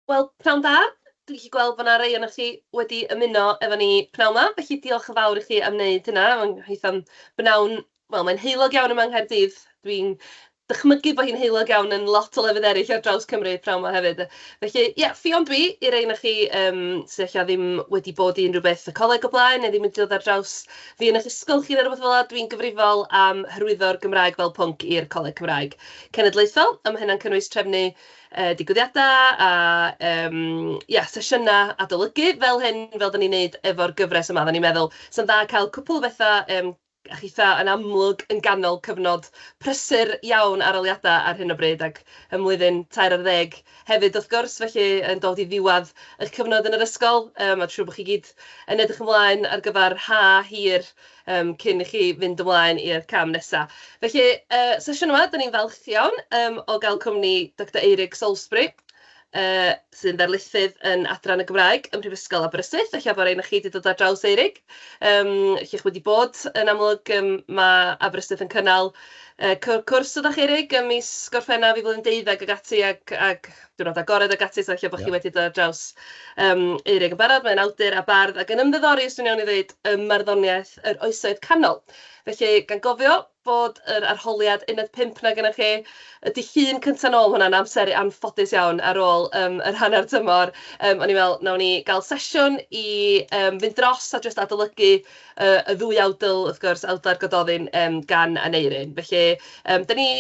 Wel, pnawn da. Dwi'n gallu gweld bod 'na rei ohonoch chi wedi ymuno efo ni pnawn 'ma, felly diolch yn fawr i chi am wneud hynna. Mae'n hitha'n bnawn... wel, mae'n heulog iawn yma yng Nghaerdydd. Dwi'n dychmygu bod hi'n heulog iawn yn lot o lefydd eraill ar draws Cymru pnawn 'ma hefyd. Felly ie, Ffion dwi, i rei ohonoch chi yym sy ella ddim wedi bod i unrhyw beth y coleg o blaen, neu ddim wedi dod ar draws fi yn eich ysgol chi neu rywbeth fela, dwi'n gyfrifol am hyrwyddo'r Gymraeg fel pwnc i'r Coleg Cymraeg Cenedlaethol, a ma' hynna'n cynnwys trefnu digwyddiadau a yym ia, sesiynau adolygu fel hyn, fel dan ni'n wneud efo'r gyfres yma. Oedden ni'n meddwl 'sa'n dda cael cwpl o betha yym a chitha yn amlwg yn ganol cyfnod prysur iawn arholiadau ar hyn o bryd, ac ym mlwyddyn 13 hefyd wrth gwrs, felly yn dod i ddiwedd eich cyfnod yn yr ysgol. Yym, a dwi'n siŵr bod chi gyd yn edrych ymlaen ar gyfer haf hir yym cyn i chi fynd ymlaen i'r cam nesa. Felly, y sesiwn yma, dan ni'n falch iawn yym o gael cwmni Doctor Eurig Salisbury, sy'n ddarlithydd yn Adran y Gymraeg ym Mhrifysgol Aberystwyth. Ella bod rhai ohonoch chi 'di dod ar draws Eurig, yym lle chi wedi bod yn amlwg. Yym, ma' Aberystwyth yn cynnal cwrs ydach chi Eurig, ym mis Gorffennaf i flwyddyn deuddeg ac ati, ac ac diwrnod agored ac ati, so ella bod chi wedi dod ar draws yym Eurig yn barod. Mae'n awdur a bardd ac yn ymddiddori, os dwi'n iawn i ddweud, ym marddoniaeth yr Oesoedd Canol. Felly, gan gofio bod yr arholiad uned pump 'na gennych chi, y dydd Llun cynta nôl, ma' hwnna'n amser anffodus iawn ar ôl yym yr hanner tymor, yym o'n i'n meddwl, wnawn ni gael sesiwn i yym fynd dros a jyst adolygu y ddwy awdl, wrth gwrs, Awdlau'r Gododdin yym gan Aneurin. Felly yym dan ni...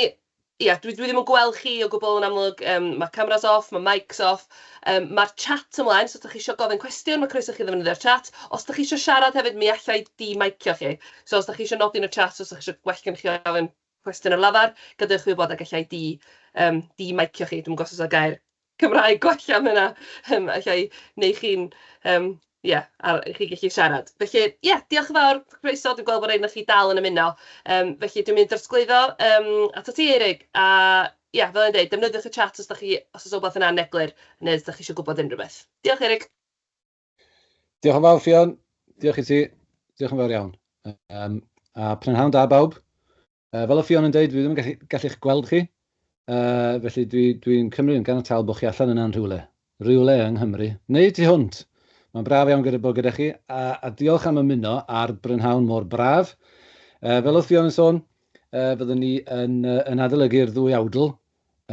ia, dwi dwi ddim yn gweld chi o gwbl yn amlwg, yym ma' cameras off, ma' mics off, yym ma'r chat ymlaen, so os dach chi isio gofyn cwestiwn, ma' croeso i chi ddefnyddio'r chat. Os dach chi isio siarad hefyd, mi alla i di-meicio chi. So os dach chi isio nodi yn y chat, os dach chi isio... well gennych chi ofyn cwestiwn ar lafar, gadewch i fi wybod a galla i di yym di-meicio chi. Dwi'm yn gwybod os oes 'na gair Cymraeg gwell am hynna. Yym, alla i wneud chi'n, yym, ie, ar i chi gallu siarad. Felly ie, diolch yn fawr, croeso. Dwi'n gweld bod rhai ohonoch chi dal yn ymuno. Yym, felly dwi'n mynd i drosglwyddo yym atat ti Eurig, a ie, fel o'n i'n deud, defnyddiwch y chat os dach chi... os oes rywbeth yn aneglur, neu os dach chi isio gwybod unrhyw beth. Diolch Eurig. Diolch yn fawr Ffion, diolch i ti, diolch yn fawr iawn. Um, a prynhawn da bawb. Fel oedd Ffion yn deud, dwi ddim yn gallu, gallu'ch gweld chi, felly dwi'n dwi, dwi cymryd yn ganiataol bod chi allan yna'n rhywle, rhywle yng Nghymru, neu tu hwnt. Mae'n braf iawn gyda bod gyda chi, a, a diolch am ymuno ar brynhawn mor braf. Fel oedd Ffion yn sôn, fyddwn ni yn, yn adolygu'r ddwy awdl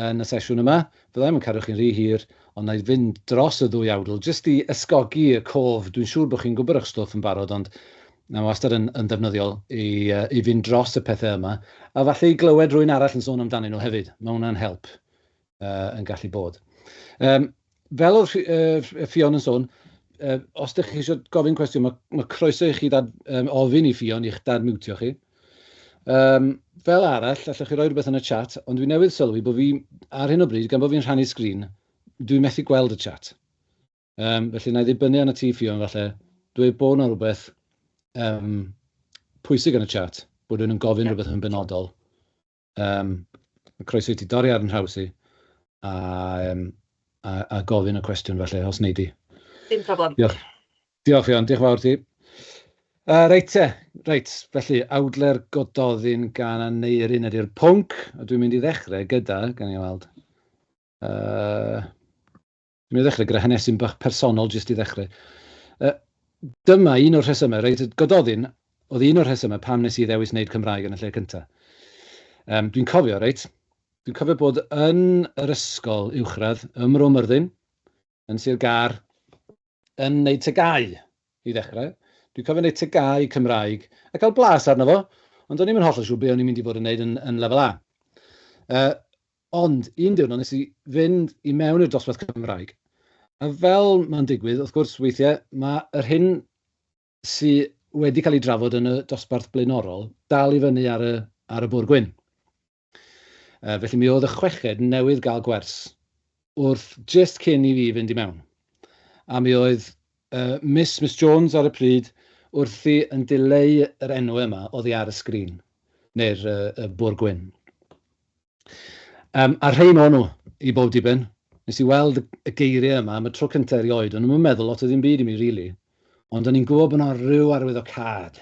yn y sesiwn yma. Fydda i'm yn cadw chi'n rhy hir, ond wna i fynd dros y ddwy awdl jyst i ysgogi y cof. Dwi'n siŵr bod chi'n gwybod eich stwff yn barod, ond mae wastad yn, yn ddefnyddiol i, uh, i fynd dros y pethau yma, a falle i glywed rhywun arall yn sôn amdanyn nhw hefyd. Mae hwnna'n help uh, yn gallu bod. Um, fel oedd uh, Ffion yn sôn, uh, os ydych chi eisiau gofyn cwestiwn, mae, mae croeso i chi dad, um, ofyn i Ffion i'ch dadmiwtio chi. Um, fel arall, allwch chi roi rhywbeth yn y chat, ond dwi newydd sylwi bod fi, ar hyn o bryd, gan bod fi'n rhannu sgrin, dwi'n methu gweld y chat. Um, felly, na i ddibynnu arno ti, Ffion, falle, dweud bod yna rhywbeth um, pwysig yn y chat, bod rhywun yn gofyn rhywbeth yn benodol. Um, croeso i ti dorri ar yn nhraws i a, um, a, a gofyn y cwestiwn falle, os wnei di. Dim problem. Diolch. Diolch Ffion, diolch fawr ti. Reit te, reit, felly awdle'r Gododdin gan Aneurin ydy'r pwnc, a dwi'n mynd i ddechrau gyda, gan i weld, Dwi'n mynd i ddechrau gyda hanesyn bach personol jyst i ddechrau. Uh, dyma un o'r rhesymau, reit, Gododdin oedd un o'r rhesymau pam nes i ddewis wneud Cymraeg yn y lle cyntaf. Um, dwi'n cofio, reit, dwi'n cofio bod yn yr ysgol uwchradd ym Mro Myrddin, yn Sir Gâr, yn wneud TGAU i ddechrau. Dwi'n cofio wneud TGAU Cymraeg a cael blas arno fo, ond o'n i'm yn hollol siŵr be o'n i'n mynd i fod yn wneud yn, yn lefel A. Uh, ond un diwrnod nes i fynd i mewn i'r dosbarth Cymraeg, a fel mae'n digwydd, wrth gwrs, weithiau, mae yr hyn sy wedi cael ei drafod yn y dosbarth blaenorol dal i fyny ar y, ar y bwrdd gwyn. Felly mi oedd y chweched newydd gael gwers wrth jyst cyn i fi fynd i mewn. A mi oedd Miss Miss Jones ar y pryd wrthi yn dileu yr enw yma oddi ar y sgrin, neu'r y bwrdd gwyn. Um, a rhain o'n nhw, i bob diben. Nes i weld y geiriau yma am y tro cyntaf erioed, o'n nhw'n meddwl lot o ddim byd i mi, really. Ond o'n i'n gwybod bod yna rhyw arwyddocâd.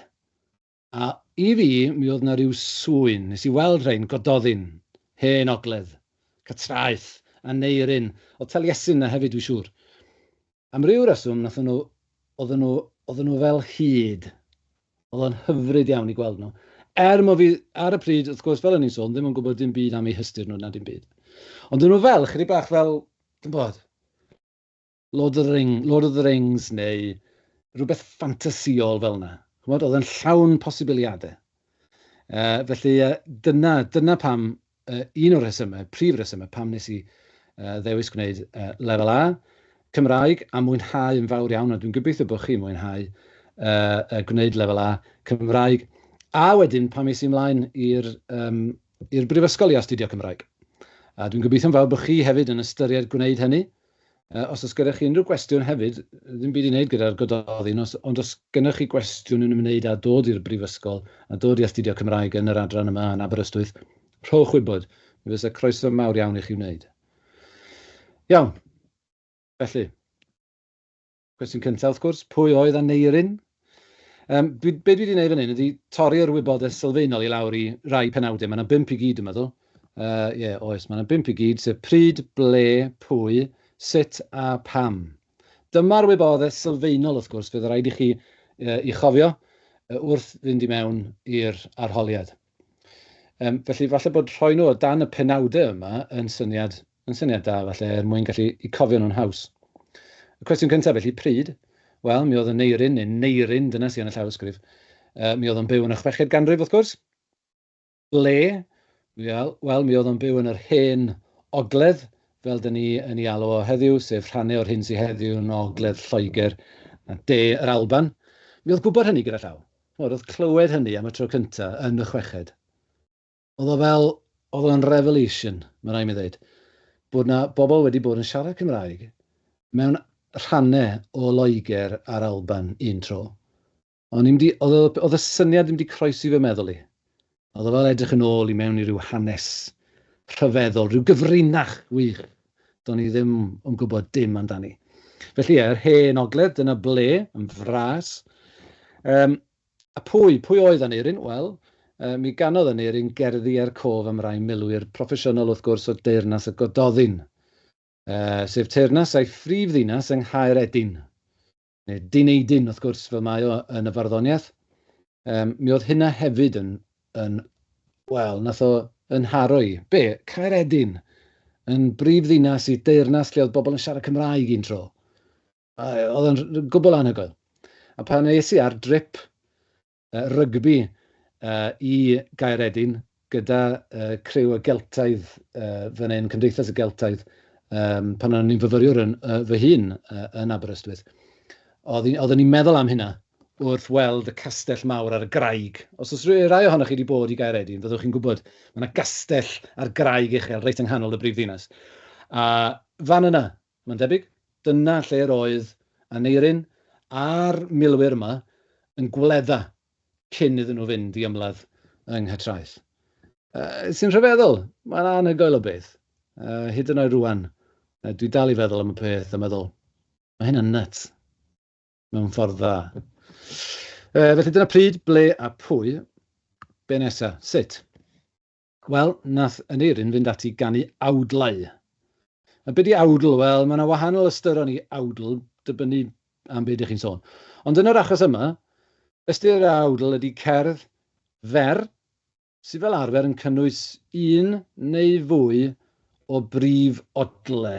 A i fi, mi oedd 'na ryw swyn. Nes i weld rhein, Gododdin, Hen Ogledd, Catraeth. Aneirin. Oedd Taliesin 'na hefyd, dwi'n siŵr. Am ryw reswm, nathon nhw, oedden nhw, oedden nhw fel hud. Oedd o'n hyfryd iawn i gweld nhw. Er mo fi ar y pryd, wrth gwrs, fel o'n i'n sôn, ddim yn gwybod dim byd am eu hystyr nhw na dim byd. Ond oedden nhw fel, chydig bach fel, dwi'n bod, Lord of the Ring, Lord of the Rings neu rhywbeth ffantasïol fel yna. Chimod, oedd yn llawn posibiliadau. Felly dyna, dyna pam, un o'r rhesymau, prif rhesymau, pam nes i ddewis gwneud Lefel A Cymraeg a mwynhau yn fawr iawn, a dwi'n gobeithio bod chi'n mwynhau gwneud Lefel A Cymraeg. A wedyn pam es i ymlaen i'r um, i'r brifysgol i astudio Cymraeg. A dwi'n gobeithio'n fawr bod chi hefyd yn ystyried gwneud hynny. Os oes gyda chi unrhyw gwestiwn hefyd, ddim byd i wneud gyda'r Gododdin, os, ond os gennych chi gwestiwn yn ymwneud â dod i'r brifysgol a dod i astudio Cymraeg yn yr adran yma yn Aberystwyth, rhowch wybod. Mi fysa croeso mawr iawn i chi wneud. Iawn, felly, cwestiwn cyntaf wrth gwrs, pwy oedd Aneirin? Um, dwi, be dwi wedi gwneud fan hyn ydy torri'r wybodaeth sylfaenol i lawr i rai penawdau. Mae yna bump i gyd, dwi'n meddwl. Ie, yeah, oes, mae yna bump i gyd, sef pryd, ble, pwy, sut a pam. Dyma'r wybodaeth sylfaenol, wrth gwrs, fydd rhaid i chi i chofio wrth fynd i mewn i'r arholiad. Felly, falle bod rhoi nhw o dan y penawdau yma yn syniad, yn syniad da, falle, er mwyn gallu i cofio nhw'n haws. Y cwestiwn cyntaf, felly, pryd? Wel, mi oedd Aneirin, neu Neirin, dyna sy'n yn y llawysgrif, mi oedd o'n byw yn y chweched ganrif, wrth gwrs. Ble? Wel, wel, mi oedd o'n byw yn yr hen ogledd, fel dyn ni yn ei alw o heddiw, sef rhannau o'r hyn sydd heddiw yn ogledd Lloegr a de yr Alban. Mi oedd gwybod hynny gyda llaw. Chimod, oedd clywed hynny am y tro cynta yn y chweched, oedd o fel, oedd o'n revelation, mae rhaid mi ddweud, bod 'na bobl wedi bod yn siarad Cymraeg mewn rhannau o Loegr a'r Alban un tro. O'n i'm 'di, oedd o, oedd y syniad ddim 'di croesi fy meddwl i. Oedd o fel edrych yn ôl i mewn i ryw hanes rhyfeddol, rhyw gyfrinach wych do'n i ddim yn gwybod dim amdani. Felly ie, yr hen ogledd, dyna ble, yn fras. Um, a pwy, pwy oedd Aneirin? Wel, mi ganodd Aneirin gerddi er cof am rai milwyr proffesiynol wrth gwrs o deyrnas y Gododdin, sef teyrnas a'i phrif ddinas yng Nghaeredin. Neu Din Eidyn, wrth gwrs, fel mae o yn y farddoniaeth. Mi oedd hynna hefyd yn, yn wel, nath o yn nharo i. Be? Caeredin? Yn brif ddinas i deyrnas lle oedd bobl yn siarad Cymraeg un tro. Oedd o'n gwbl anhygoel. A pan es i ar drip rygbi i Gaeredin gyda criw y Geltaidd fan hyn, Cymdeithas y Geltaidd, pan o'n i'n fyfyriwr yn fy hun yn Aberystwyth. Oeddwn i'n meddwl am hynna wrth weld y castell mawr ar y graig. Os oes rhai ohonoch chi wedi bod i Gaeredin, fyddwch chi'n gwybod, mae yna gastell ar graig uchel reit yng nghanol y brifddinas. A fan yna, Mae'n debyg, dyna lle'r oedd Aneirin a'r milwyr yma yn gwledda cyn iddyn nhw fynd i ymladd yng Nghatraeth. Sy'n rhyfeddol, mae'n anhygoel o beth. Hyd yn oed rwan, dwi dal i feddwl am y peth a meddwl, mae hynna'n nuts, mewn ffordd dda. Felly dyna pryd, ble a pwy. Be nesa? Sut? Wel, nath Aneirin fynd ati i ganu awdlau. A be di awdl? Wel, mae yna wahanol ystyron i awdl, dibynnu am be ydych chi'n sôn. Ond yn yr achos yma, ystyr yr awdl ydy cerdd fer sydd fel arfer yn cynnwys un neu fwy o brif odle.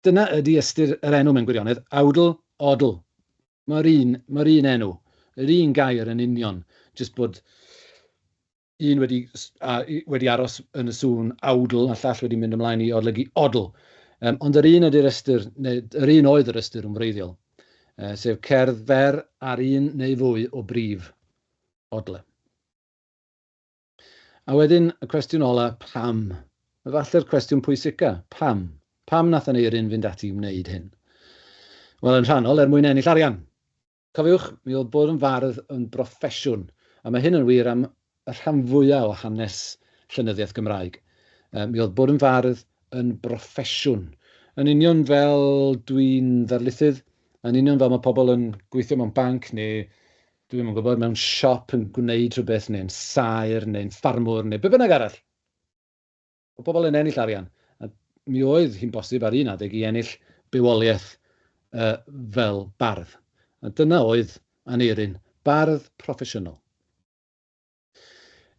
Dyna ydy ystyr yr enw mewn gwirionedd, awdl, odl. Mae'r un, mae'r un enw, yr un gair yn union, jyst bod un wedi, a, wedi aros yn y sŵn awdl, a llall wedi mynd ymlaen i olygu odl. Ond yr un ydy'r ystyr, neu yr un oedd yr ystyr yn wreiddiol, sef cerdd fer ar un neu fwy o brif odle. A wedyn y cwestiwn ola, pam? Efallai'r cwestiwn pwysica, pam? Pam nath Aneirin fynd ati i wneud hyn? Wel, yn rhannol, er mwyn ennill arian. Cofiwch, mi oedd bod yn fardd yn broffesiwn, a mae hyn yn wir am y rhan fwyaf o hanes llenyddiaeth Gymraeg. Mi oedd bod yn fardd yn broffesiwn. Yn union fel dwi'n ddarlithydd, yn union fel mae pobl yn gweithio mewn banc neu, dwi ddim yn gwybod, mewn siop yn gwneud rhywbeth neu'n saer neu'n ffarmwr neu be bynnag arall. Mae pobl yn ennill arian. A mi oedd hi'n bosib ar un adeg i ennill bywoliaeth fel bardd. A dyna oedd Aneurin, bardd proffesiynol.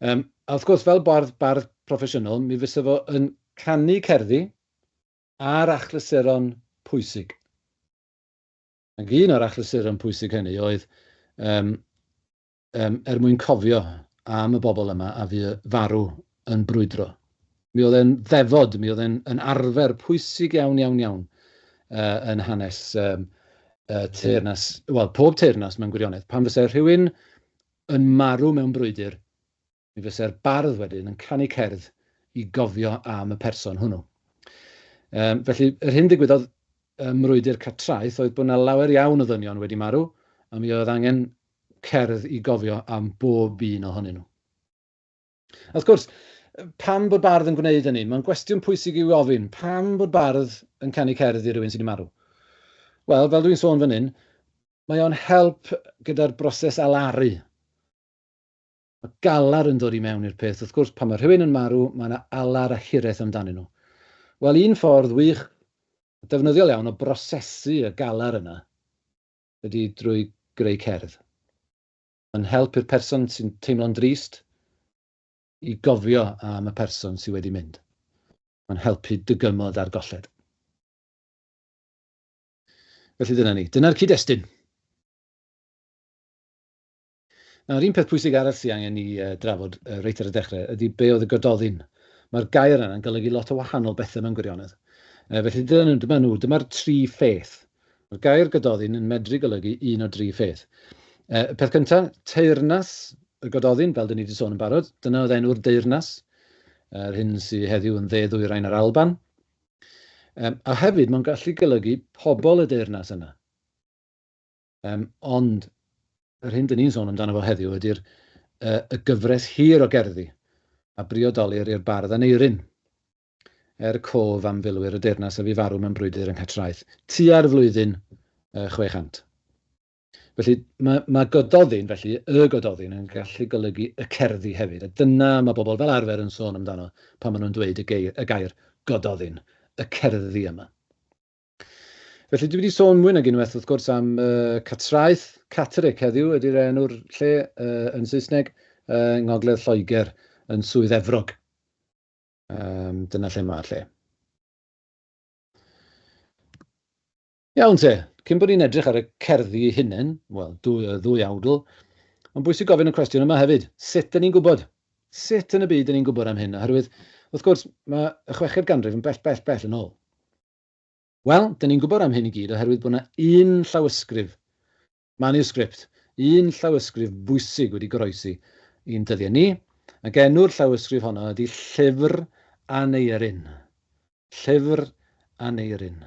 A wrth gwrs, fel bardd, bardd proffesiynol, mi fysa fo yn canu cerddi ar achlysuron pwysig. Ac un o'r achlysuron pwysig hynny oedd er mwyn cofio am y bobl yma a fu farw yn brwydro. Mi oedd e'n ddefod, mi oedd e'n yn arfer pwysig iawn, iawn, iawn yn hanes teyrnas, wel, pob teyrnas mewn gwirionedd. Pan fysa rhywun yn marw mewn brwydr, mi fysa'r bardd wedyn yn canu cerdd i gofio am y person hwnnw. Felly, yr hyn ddigwyddodd ym mrwydr Catraeth oedd bod 'na lawer iawn o ddynion wedi marw, a mi oedd angen cerdd i gofio am bob un ohonyn nhw. A wrth gwrs, pam bod bardd yn gwneud hynny? Mae'n gwestiwn pwysig i'w ofyn. Pam bod bardd yn canu cerdd i rywun sydd wedi marw? Wel, fel dwi'n sôn fan hyn, mae o'n help gyda'r broses alaru. Mae galar yn dod i mewn i'r peth. Wrth gwrs, pan mae rhywun yn marw, mae yna alar a hiraeth amdanyn nhw. Wel, un ffordd wych, defnyddiol iawn o brosesu y galar yna ydy drwy greu cerdd. Mae'n help i'r person sy'n teimlo'n drist i gofio am y person sydd wedi mynd. Mae'n helpu dygymod â'r golled. Felly dyna ni. Dyna'r cyd-destun. Nawr, un peth pwysig arall sydd angen i drafod reit ar y dechrau ydy be oedd y Gododdin. Mae'r gair yna'n golygu lot o wahanol bethau mewn gwirionedd. Felly dyna nhw, dyma nhw, dyma'r tri pheth. Mae'r gair Gododdin yn medru golygu un o dri pheth. Y peth cyntaf, teyrnas y Gododdin, fel dyn ni wedi sôn yn barod, dyna oedd enw'r deyrnas, yr hyn sydd heddiw yn dde ddwyrain yr Alban. A hefyd, mae'n gallu golygu pobl y deyrnas yna. Ond yr hyn dyn ni'n sôn amdano fo heddiw ydy'r y gyfres hir o gerddi a briodolir i'r bardd Aneurin, er cof am filwyr y deyrnas a fu farw mewn brwydr yng Nghatraeth tua'r flwyddyn 600. Felly mae, mae Gododdin, felly y Gododdin, yn gallu golygu y cerddi hefyd, a dyna mae bobl fel arfer yn sôn amdano pan maen nhw'n dweud y geir, y gair Gododdin, y cerddi yma. Felly dwi wedi sôn mwy nag unwaith wrth gwrs am Catraeth, Catterick heddiw ydy'r enw'r lle yn Saesneg, yng Ngogledd Lloegr, yn Swydd Efrog. Dyna lle mae'r lle. Iawn te, cyn bod ni'n edrych ar y cerddi eu hunain, wel, dwy, y ddwy awdl, mae'n bwysig gofyn y cwestiwn yma hefyd, sut dyn ni'n gwybod? Sut yn y byd dyn ni'n gwybod am hyn? Oherwydd, wrth gwrs, mae y chweched ganrif yn bell, bell, bell yn ôl. Wel, dyn ni'n gwybod am hyn i gyd oherwydd bod 'na un llawysgrif, manuscript, un llawysgrif bwysig wedi goroesi i'n dyddiau ni, ac enw'r llawysgrif honno ydy Llyfr Aneurin. Llyfr Aneurin.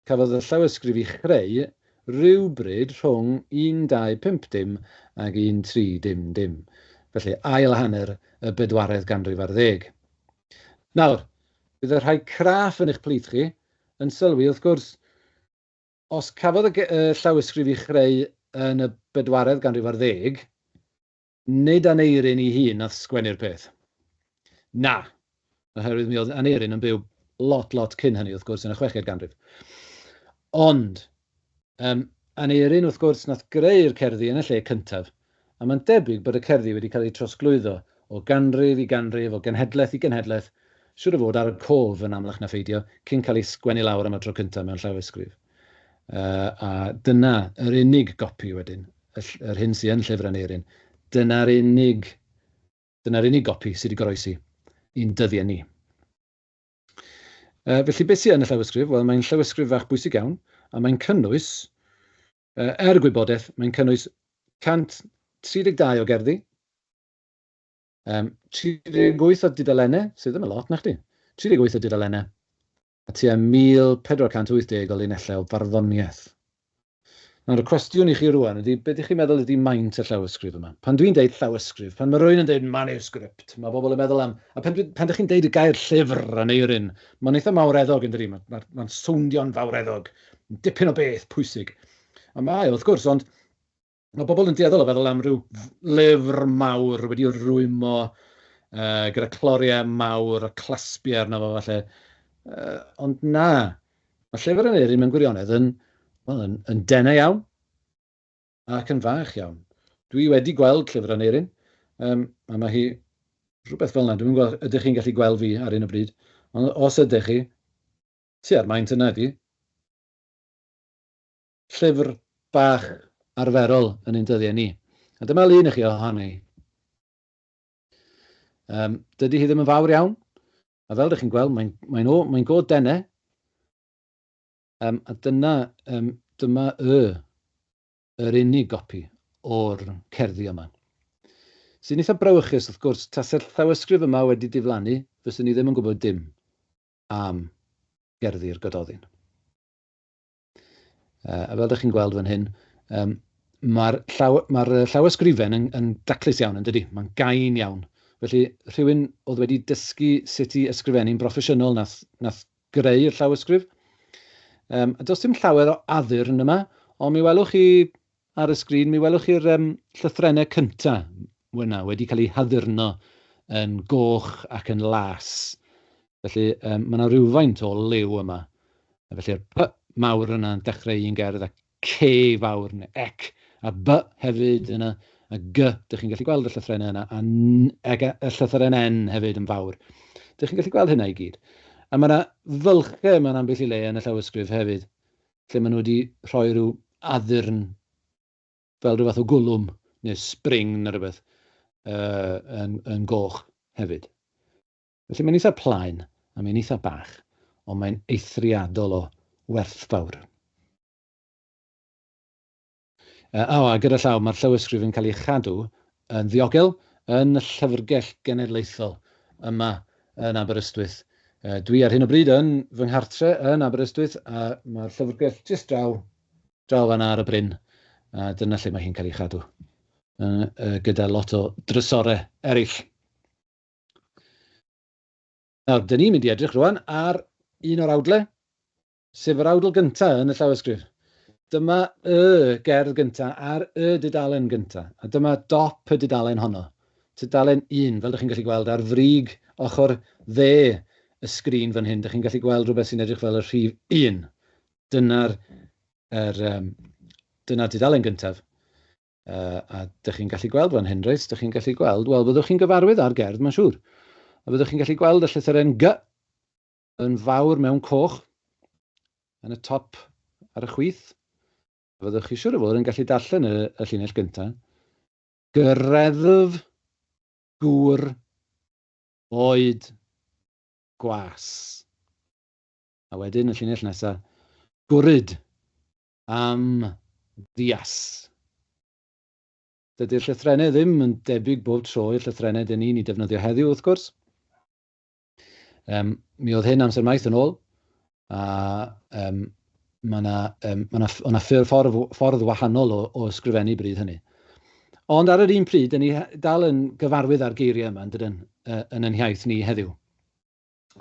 Cafodd y llawysgrif ei chreu rywbryd rhwng 1250 ac 1300, felly ail hanner y bedwaredd ganrif ar ddeg. Nawr, bydd y rhai craff yn eich plith chi yn sylwi, wrth gwrs, os cafodd y llawysgrif ei chreu yn y bedwaredd ganrif ar ddeg, nid Aneurin ei hun nath sgwennu'r peth. Na, oherwydd mi oedd Aneurin yn byw lot, lot cyn hynny, wrth gwrs, yn y chweched ganrif. Ond, Aneurin, wrth gwrs, nath greu'r cerddi yn y lle cyntaf, a mae'n debyg bod y cerddi wedi cael eu trosglwyddo o ganrif i ganrif, o genhedlaeth i genhedlaeth, siŵr o fod ar y cof yn amlach na pheidio, cyn cael eu sgwennu lawr am y tro cyntaf mewn llawysgrif. A dyna yr unig gopi wedyn, yr hyn sydd yn Llyfr Aneurin, dyna'r unig, dyna'r unig gopi sydd wedi goroesi i'n dyddiau ni. Felly, beth sydd yn y llawysgrif? Wel, mae'n llawysgrif fach bwysig iawn, a mae'n cynnwys, er gwybodaeth, mae'n cynnwys 132 o gerddi, 38 o dudalennau, sydd ddim yn lot, na chdi? 38 o dudalennau, a tua 1480 o linellau o farddoniaeth. Nawr, y cwestiwn i chi rŵan ydy, be dych chi'n meddwl ydy maint y llawysgrif yma? Pan dwi'n deud llawysgrif, pan mae rhywun yn deud manuscript, mae bobl yn meddwl am... A pan, dwi, pan dych chi'n deud y gair llyfr Aneurin, mae'n eitha mawreddog yn dydi? Mae'n ma, ma sowndio'n fawreddog, dipyn o beth pwysig. A mae, wrth gwrs, ond mae bobl yn dueddol o feddwl am ryw lyfr mawr wedi rwymo gyda cloriau mawr a clasbiau arno fo falle. Ond na, mae llyfr Aneurin mewn gwirionedd yn, wel, yn, yn denau iawn ac yn fach iawn. Dwi wedi gweld llyfr Aneurin, a mae hi rhywbeth fel yna. Dwi'n gweld, ydych chi'n gallu gweld fi ar un o bryd, ond os ydych chi, tua'r maint yna ydi. Llyfr bach arferol yn ein dyddiau ni. A dyma lun i chi ohoni. Dydy hi ddim yn fawr iawn, a fel ydych chi'n gweld, mae'n mae mae go denau. A dyna, dyma y, yr unig gopi o'r cerddi yma. Sy'n eitha brawychus, wrth gwrs, tase'r llawysgrif yma wedi diflannu, fyswn i ddim yn gwybod dim am gerddi'r Gododdin. A fel ydych chi'n gweld fan hyn, mae'r llaw, mae llawysgrifen yn daclus iawn, yn dydy? Mae'n gain iawn. Felly, rhywun oedd wedi dysgu sut i ysgrifennu'n broffesiynol nath, nath greu'r llawysgrif. A does dim llawer o addurn yma, ond mi welwch chi ar y sgrin, mi welwch chi'r llythrennau cyntaf yna wedi cael eu haddurno yn goch ac yn las. Felly, mae yna rywfaint o liw yma. A felly'r P mawr yna yn dechrau un gerdd, a C fawr, neu ec, a B hefyd yna, a G, dych chi'n gallu gweld y llythrennau yna, a N, ag y llythyren N hefyd yn fawr. Dych chi'n gallu gweld hynna i gyd. A mae yna fylchau mewn ambell i le yn y llawysgrif hefyd, lle maen nhw wedi rhoi rhyw addurn fel rhyw fath o gwlwm neu spring neu rhywbeth yn goch hefyd. Felly mae'n eitha plaen a mae'n eitha bach, ond mae'n eithriadol o werthfawr. O, a gyda llaw, mae'r llawysgrif yn cael ei chadw yn ddiogel yn y Llyfrgell Genedlaethol yma yn Aberystwyth. Dwi ar hyn o bryd yn fy nghartre yn Aberystwyth a mae'r llyfrgell jyst draw, draw fan'na ar y bryn, a dyna lle mae hi'n cael ei chadw, gyda lot o drysorau eraill. Nawr, dyn ni'n mynd i edrych rwan ar un o'r awdlau, sef yr awdl gyntaf yn y llawysgrif. Dyma y gerdd gyntaf ar y dudalen gyntaf, a dyma dop y dudalen honno. Tudalen 1, fel dych chi'n gallu gweld ar frig ochr dde y sgrin fan hyn, dych chi'n gallu gweld rhywbeth sy'n edrych fel y rhif 1. Dyna'r er, dyna'r dudalen gyntaf. A dych chi'n gallu gweld fan hyn, reit? Dych chi'n gallu gweld, wel, byddwch chi'n gyfarwydd â'r gerdd, mae'n siŵr. A byddwch chi'n gallu gweld y llythyren G yn fawr mewn coch yn y top ar y chwith. A fyddwch chi siŵr o fod yn gallu darllen y, y llinell gyntaf. Gyreddf gŵr oed gwas. A wedyn y llinell nesaf, gwryd am ddias. Dydy'r llythrennau ddim yn debyg bob tro i'r llythrennau dyn ni'n ei defnyddio heddiw, wrth gwrs. Mi oedd hyn amser maith yn ôl, a mae yna um, ma 'na, o 'na ffordd, ffordd wahanol o ysgrifennu bryd hynny. Ond ar yr un pryd, dyn ni dal yn gyfarwydd â'r geiriau yma, yn dydyn, yn ein hiaith ni heddiw.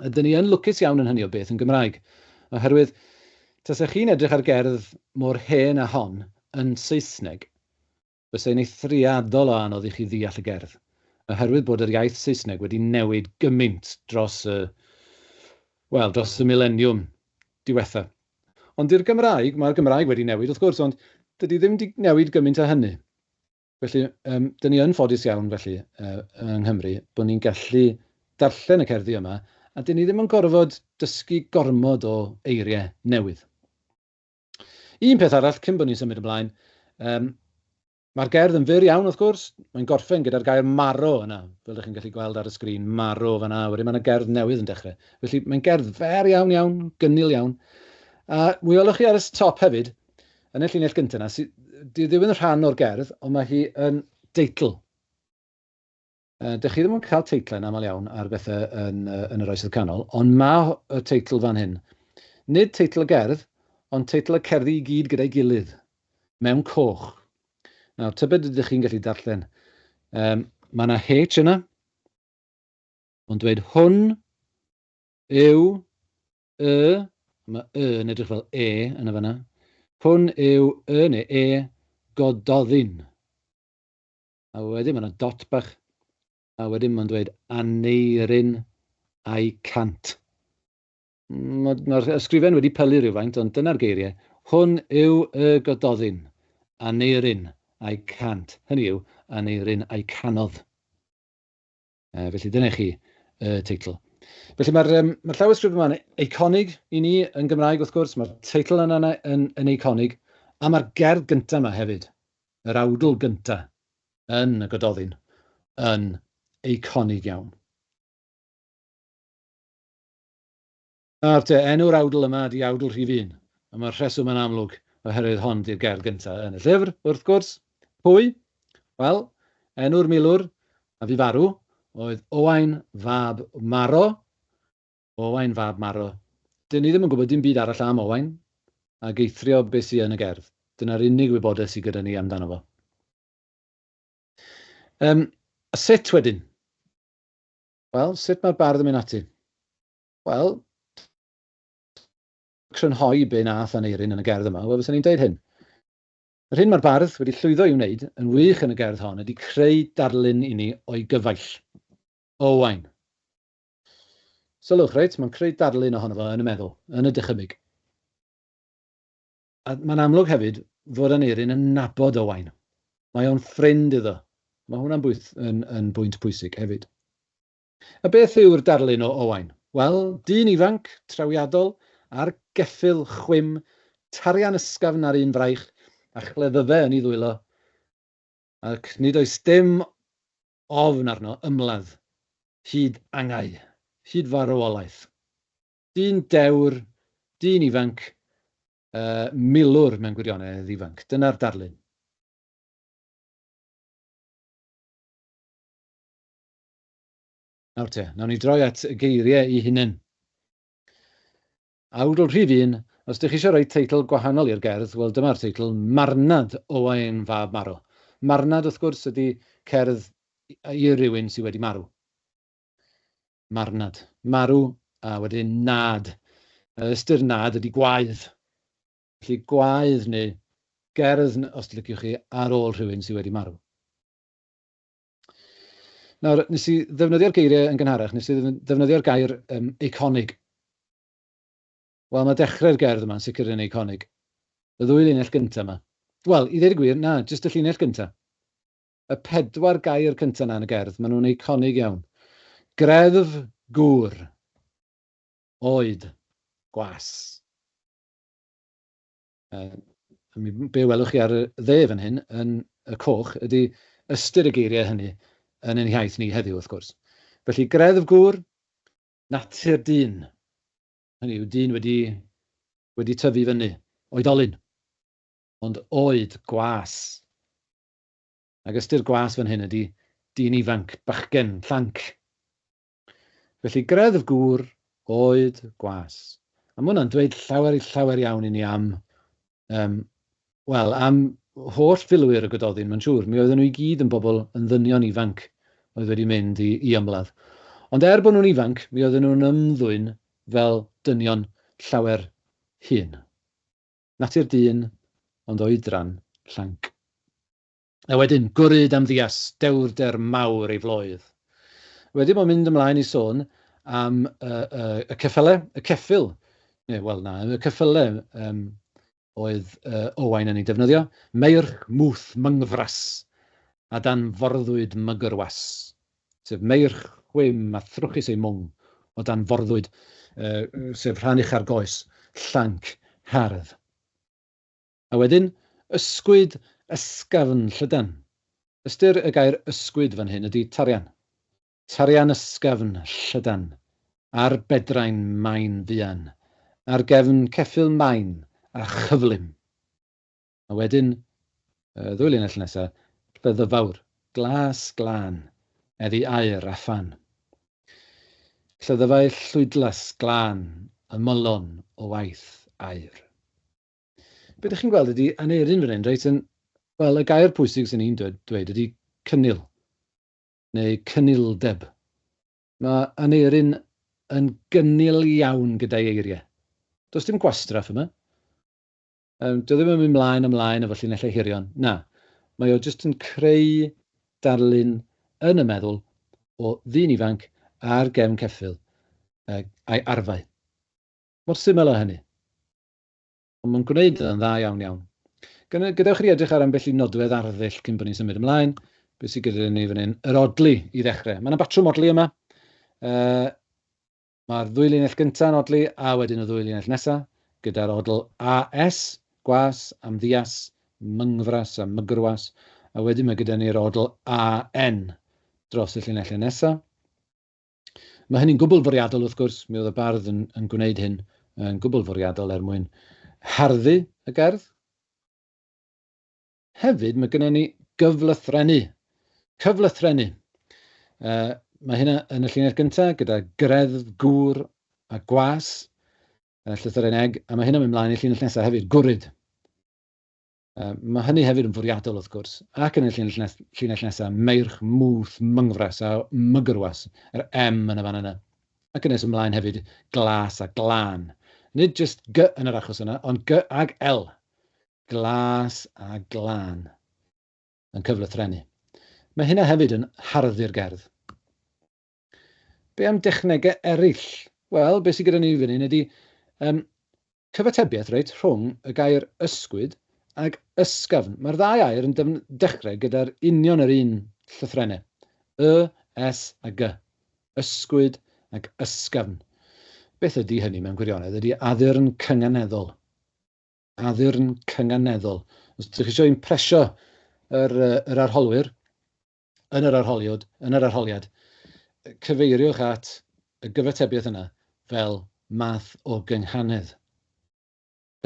Ydyn ni yn lwcus iawn yn hynny o beth yn Gymraeg, oherwydd tasech chi'n edrych ar gerdd mor hen â hon yn Saesneg, bysai'n eithriadol o anodd i chi ddeall y gerdd, oherwydd bod yr iaith Saesneg wedi newid gymaint dros y, wel, dros y mileniwm diwetha. Ond i'r Gymraeg, mae'r Gymraeg wedi newid wrth gwrs, ond dydy ddim wedi newid gymaint â hynny. Felly, dyn ni yn ffodus iawn felly yng Nghymru bod ni'n gallu darllen y cerddi yma a dyn ni ddim yn gorfod dysgu gormod o eiriau newydd. Un peth arall cyn bod ni'n symud ymlaen, mae'r gerdd yn fyr iawn wrth gwrs, mae'n gorffen gyda'r gair maro yna, fel ydych chi'n gallu gweld ar y sgrin, maro fan'na, wedyn mae yna gerdd newydd yn dechrau. Felly mae'n gerdd fer iawn iawn, gynnil iawn. A mi welwch chi ar y top hefyd, Yn y llinell gyntaf yna, sy, di ddim yn rhan o'r gerdd, ond mae hi yn deitl. Dych chi ddim yn cael teitlau yn aml iawn ar bethau yn yr Oesoedd Canol, ond mae y teitl fan hyn. Nid teitl y gerdd, ond teitl y cerddi i gyd gyda'i gilydd, mewn coch. Nawr, tybed ydych chi'n gallu darllen. Mae yna H yna, ond dweud hwn yw Y, mae y yn edrych fel e yn y fanna. Hwn yw y neu e Gododdin. A wedyn mae yna dot bach. A wedyn mae'n dweud Aneirin a'i cant. Mae'r ysgrifen wedi pylu rhywfaint, ond dyna'r geiriau. Hwn yw y Gododdin, Aneirin a'i cant. Hynny yw, Aneirin a'i canodd. Felly dyna i chi y teitl. Felly mae'r mae llawysgrif yma'n eiconig i ni yn Gymraeg wrth gwrs, mae'r teitl yna yn, yn eiconig, a mae'r gerdd gyntaf yma hefyd, yr awdl gyntaf yn y Gododdin, yn eiconig iawn. Nawr te, enw'r awdl yma ydi awdl rhif un, a mae'r rheswm yn amlwg oherwydd hon di'r gerdd gyntaf yn y llyfr, wrth gwrs. Pwy? Wel, enw'r milwr a fu farw oedd Owain fab Maro. Owain fab Maro. Dyn ni ddim yn gwybod dim byd arall am Owain, ag eithrio beth sy yn y gerdd. Dyna'r unig wybodaeth sydd gyda ni amdano fo. Um, a sut wedyn? Wel, sut mae'r bardd yn mynd ati? Wel, crynhoi be nath Aneirin yn y gerdd yma, wel, fyswn i'n deud hyn. Yr hyn mae'r bardd wedi llwyddo i'w wneud yn wych yn y gerdd hon ydy creu darlun i ni o'i gyfaill, Owain. Sylwch, reit, mae'n creu darlun ohono fo yn y meddwl, yn y dychymyg. A mae'n amlwg hefyd fod Aneirin yn nabod Owain. Mae o'n ffrind iddo. Mae hwnna'n bwyth, yn, yn bwynt pwysig hefyd. A beth yw'r darlun o Owain? Wel, dyn ifanc, trawiadol, ar geffyl chwim, tarian ysgafn ar un fraich, a chleddyfe yn ei ddwylo, ac nid oes dim ofn arno ymladd hyd angau, hyd farwolaeth. Dyn dewr, dyn ifanc, uh, milwr mewn gwirionedd ifanc. Dyna'r darlun. Nawr te, nawn ni droi at y geiriau i hunain. Awdl rhif un, os ydych chi eisiau rhoi teitl gwahanol i'r gerdd, wel dyma'r teitl, Marnad Owain Fab Maro. Marnad, wrth gwrs, ydy cerdd i rywun sydd wedi marw. Marnad. Marw a wedyn nad. Ystyr nad ydy gwaedd. Felly gwaedd neu gerdd, os liciwch chi, ar ôl rhywun sydd wedi marw. Nawr, nes i ddefnyddio'r geiriau yn gynharach, nes i ddefnyddio'r gair um, eiconig. Wel, mae dechrau'r gerdd yma'n sicr yn eiconig. Y ddwy linell gyntaf yma. Wel, i ddweud y gwir, na, jyst y llinell gyntaf. Y pedwar gair cyntaf yna yn y gerdd, maen nhw'n eiconig iawn. Greddf gŵr. Oed. Gwas. Be welwch chi ar y dde fan hyn, yn y coch, ydy ystyr y geiriau hynny yn ein hiaith ni heddiw, wrth gwrs. Felly, greddf gŵr, natur dyn. Hynny yw, dyn wedi, wedi tyfu fyny, oedolyn. Ond oed, gwas. Ac ystyr gwas fan hyn ydy dyn ifanc, bachgen, llanc. Felly greddf gŵr, oed, gwas. A mae hwnna'n dweud llawer llawer iawn i ni am, um, wel, am holl filwyr y Gododdin, mae'n siŵr. Mi oedden nhw i gyd yn bobl yn ddynion ifanc oedd wedi mynd i, i ymladd. Ond er bod nhw'n ifanc, mi oedden nhw'n ymddwyn fel dynion llawer hŷn. Natur dyn, ond oedran llanc. A wedyn, gwryd am ddias, dewrder mawr ei floedd. Wedyn mae'n mynd ymlaen i sôn am y, y, y ceffyle, y ceffyl, neu wel na, y ceffyle um, oedd uh, Owain yn ei defnyddio, meirch mwth myngfras, a dan forddwyd mygyrwas, sef meirch chwim a thrwchus ei mwng o dan forddwyd, uh, sef rhan ucha'r goes, llanc hardd. A wedyn, ysgwyd ysgafn llydan. Ystyr y gair ysgwyd fan hyn ydy tarian. Tarian ysgafn llydan, ar bedrain main fuan, ar gefn ceffyl main a chyflym. A wedyn, y ddwy linell nesa, Lleddyfawr, glas glân, eddi aur a phan. Lleddyfau llwydlas glân, ymylon o waith aur. Be dych chi'n gweld ydy Aneurin fan hyn, reit, yn, wel, y gair pwysig sy'n ni'n dweud, dweud ydy cynnil, neu cynildeb. Mae Aneurin yn gynnil iawn gyda'i eiriau. Does dim gwastraff yma. Um, dio ddim yn mynd mlaen ymlaen efo llinellau hirion. Na, mae o jyst yn creu darlun yn y meddwl o ddyn ifanc ar gefn ceffyl a'i arfau. Mor syml â hynny. Ond mae'n gwneud yn dda iawn iawn. Gadewch i ni edrych ar ambell i nodwedd arddull cyn bod ni'n symud ymlaen. Beth sydd gyda ni fan hyn? Yr odli i ddechrau. Mae yna batrwm odli yma. Mae'r ddwy linell gyntaf yn odli a wedyn y ddwy linell nesaf gyda'r odl AS, gwas, amddias, myngfras a mygrwas, a wedyn mae gyda ni'r odl AN dros y llinellau nesaf. Mae hynny'n gwbl fwriadol wrth gwrs, mi oedd y bardd yn, yn gwneud hyn yn gwbl fwriadol er mwyn harddu y gerdd. Hefyd, mae gennym ni gyflythrennu. Cyflythrennu. Mae hynna yn y llinell gyntaf gyda greddf, gŵr a gwas, llythyren eg, a mae hynna'n mynd mlaen i'r llinell nesaf hefyd, gwryd. Mae hynny hefyd yn fwriadol wrth gwrs, ac yn y llinell, nes, llinell nesaf, meirch, mwth, myngfras a mygrwas, yr M yn y fan yna. Ac yn nes ymlaen hefyd, glas a glân. Nid jyst G yn yr achos yna, ond G ag L. Glas a glân. Yn cyflythrennu. Mae hynna hefyd yn harddu'r gerdd. Be am dechnegau eraill? Wel, be sydd gyda ni fan hyn ydy cyfatebiaeth, reit, rhwng y gair ysgwyd ag ysgafn. Mae'r ddau air yn dechrau gyda'r union yr un llythrennau. Y, S a G. Ysgwyd ag ysgafn. Beth ydy hynny mewn gwirionedd? Ydy addurn cynganeddol. Addurn cynganeddol. Os ydych chi eisiau impresio yr, yr arholwyr, yn yr arholiad, yn yr arholiad, cyfeiriwch at y gyfatebiaeth yna fel math o gynghanedd,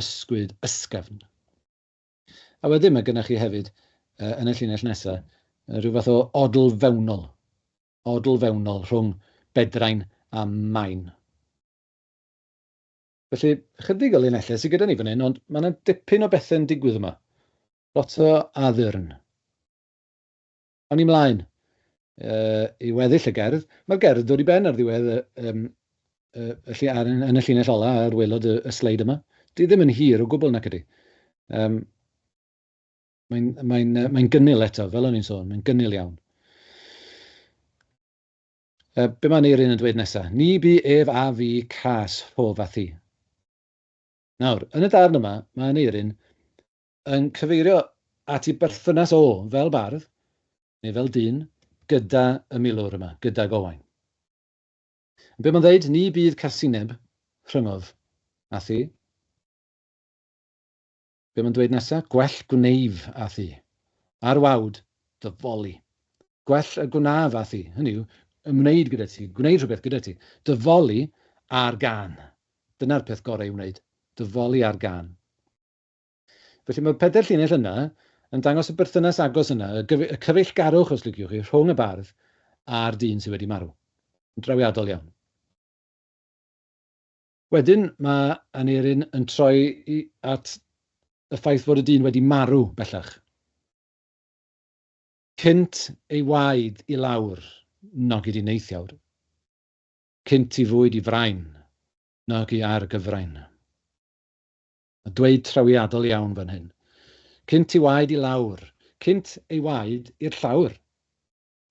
ysgwyd ysgafn. A wedyn mae gennych chi hefyd, yn y llinell nesaf, rhyw fath o odl fewnol, odl fewnol rhwng bedrain a main. Felly, chydig o linellau sydd gyda ni fan hyn, ond mae yna dipyn o bethau'n digwydd yma. Lot o addurn. Awn ni mlaen i weddill y gerdd. Mae'r gerdd yn dod i ben ar ddiwedd y, um, y, y, ar, yn y llinell ola ar waelod y, y sleid yma. Di ddim yn hir o gwbl nac ydy. Mae'n mae mae gynnil eto, fel o'n i'n sôn, mae'n gynnil iawn. Be mae Aneirin yn dweud nesaf? Ni bu ef a fi cas rhof a thi. Nawr, yn y darn yma, mae Aneirin yn cyfeirio at ei berthynas o fel bardd, neu fel dyn, gyda y milwr yma, gydag Owain. Be mae'n dweud? Ni bydd casineb rhyngof a thi. Be mae'n dweud nesaf? Gwell gwneif â thi. Ar wawd dy foli. Gwell y gwnaf â thi. Hynny yw, ymwneud gyda ti, gwneud rhywbeth gyda ti. Dy foli ar gân. Dyna'r peth gorau i wneud. Dy foli ar gân. Felly mae'r pedair llinell yna yn dangos y berthynas agos yna, y, y cyfeillgarwch, os liciwch chi, rhwng y bardd a'r dyn sydd wedi marw. Yn drawiadol iawn. Wedyn mae Aneirin yn troi i, at y ffaith fod y dyn wedi marw bellach. Cynt ei waed i lawr, nogid i neithiawr. Cynt i fwyd i frain, nog i ar gyfrain. A dweud trawiadol iawn fan hyn. Cynt i waed i lawr, cynt ei waed i'r llawr,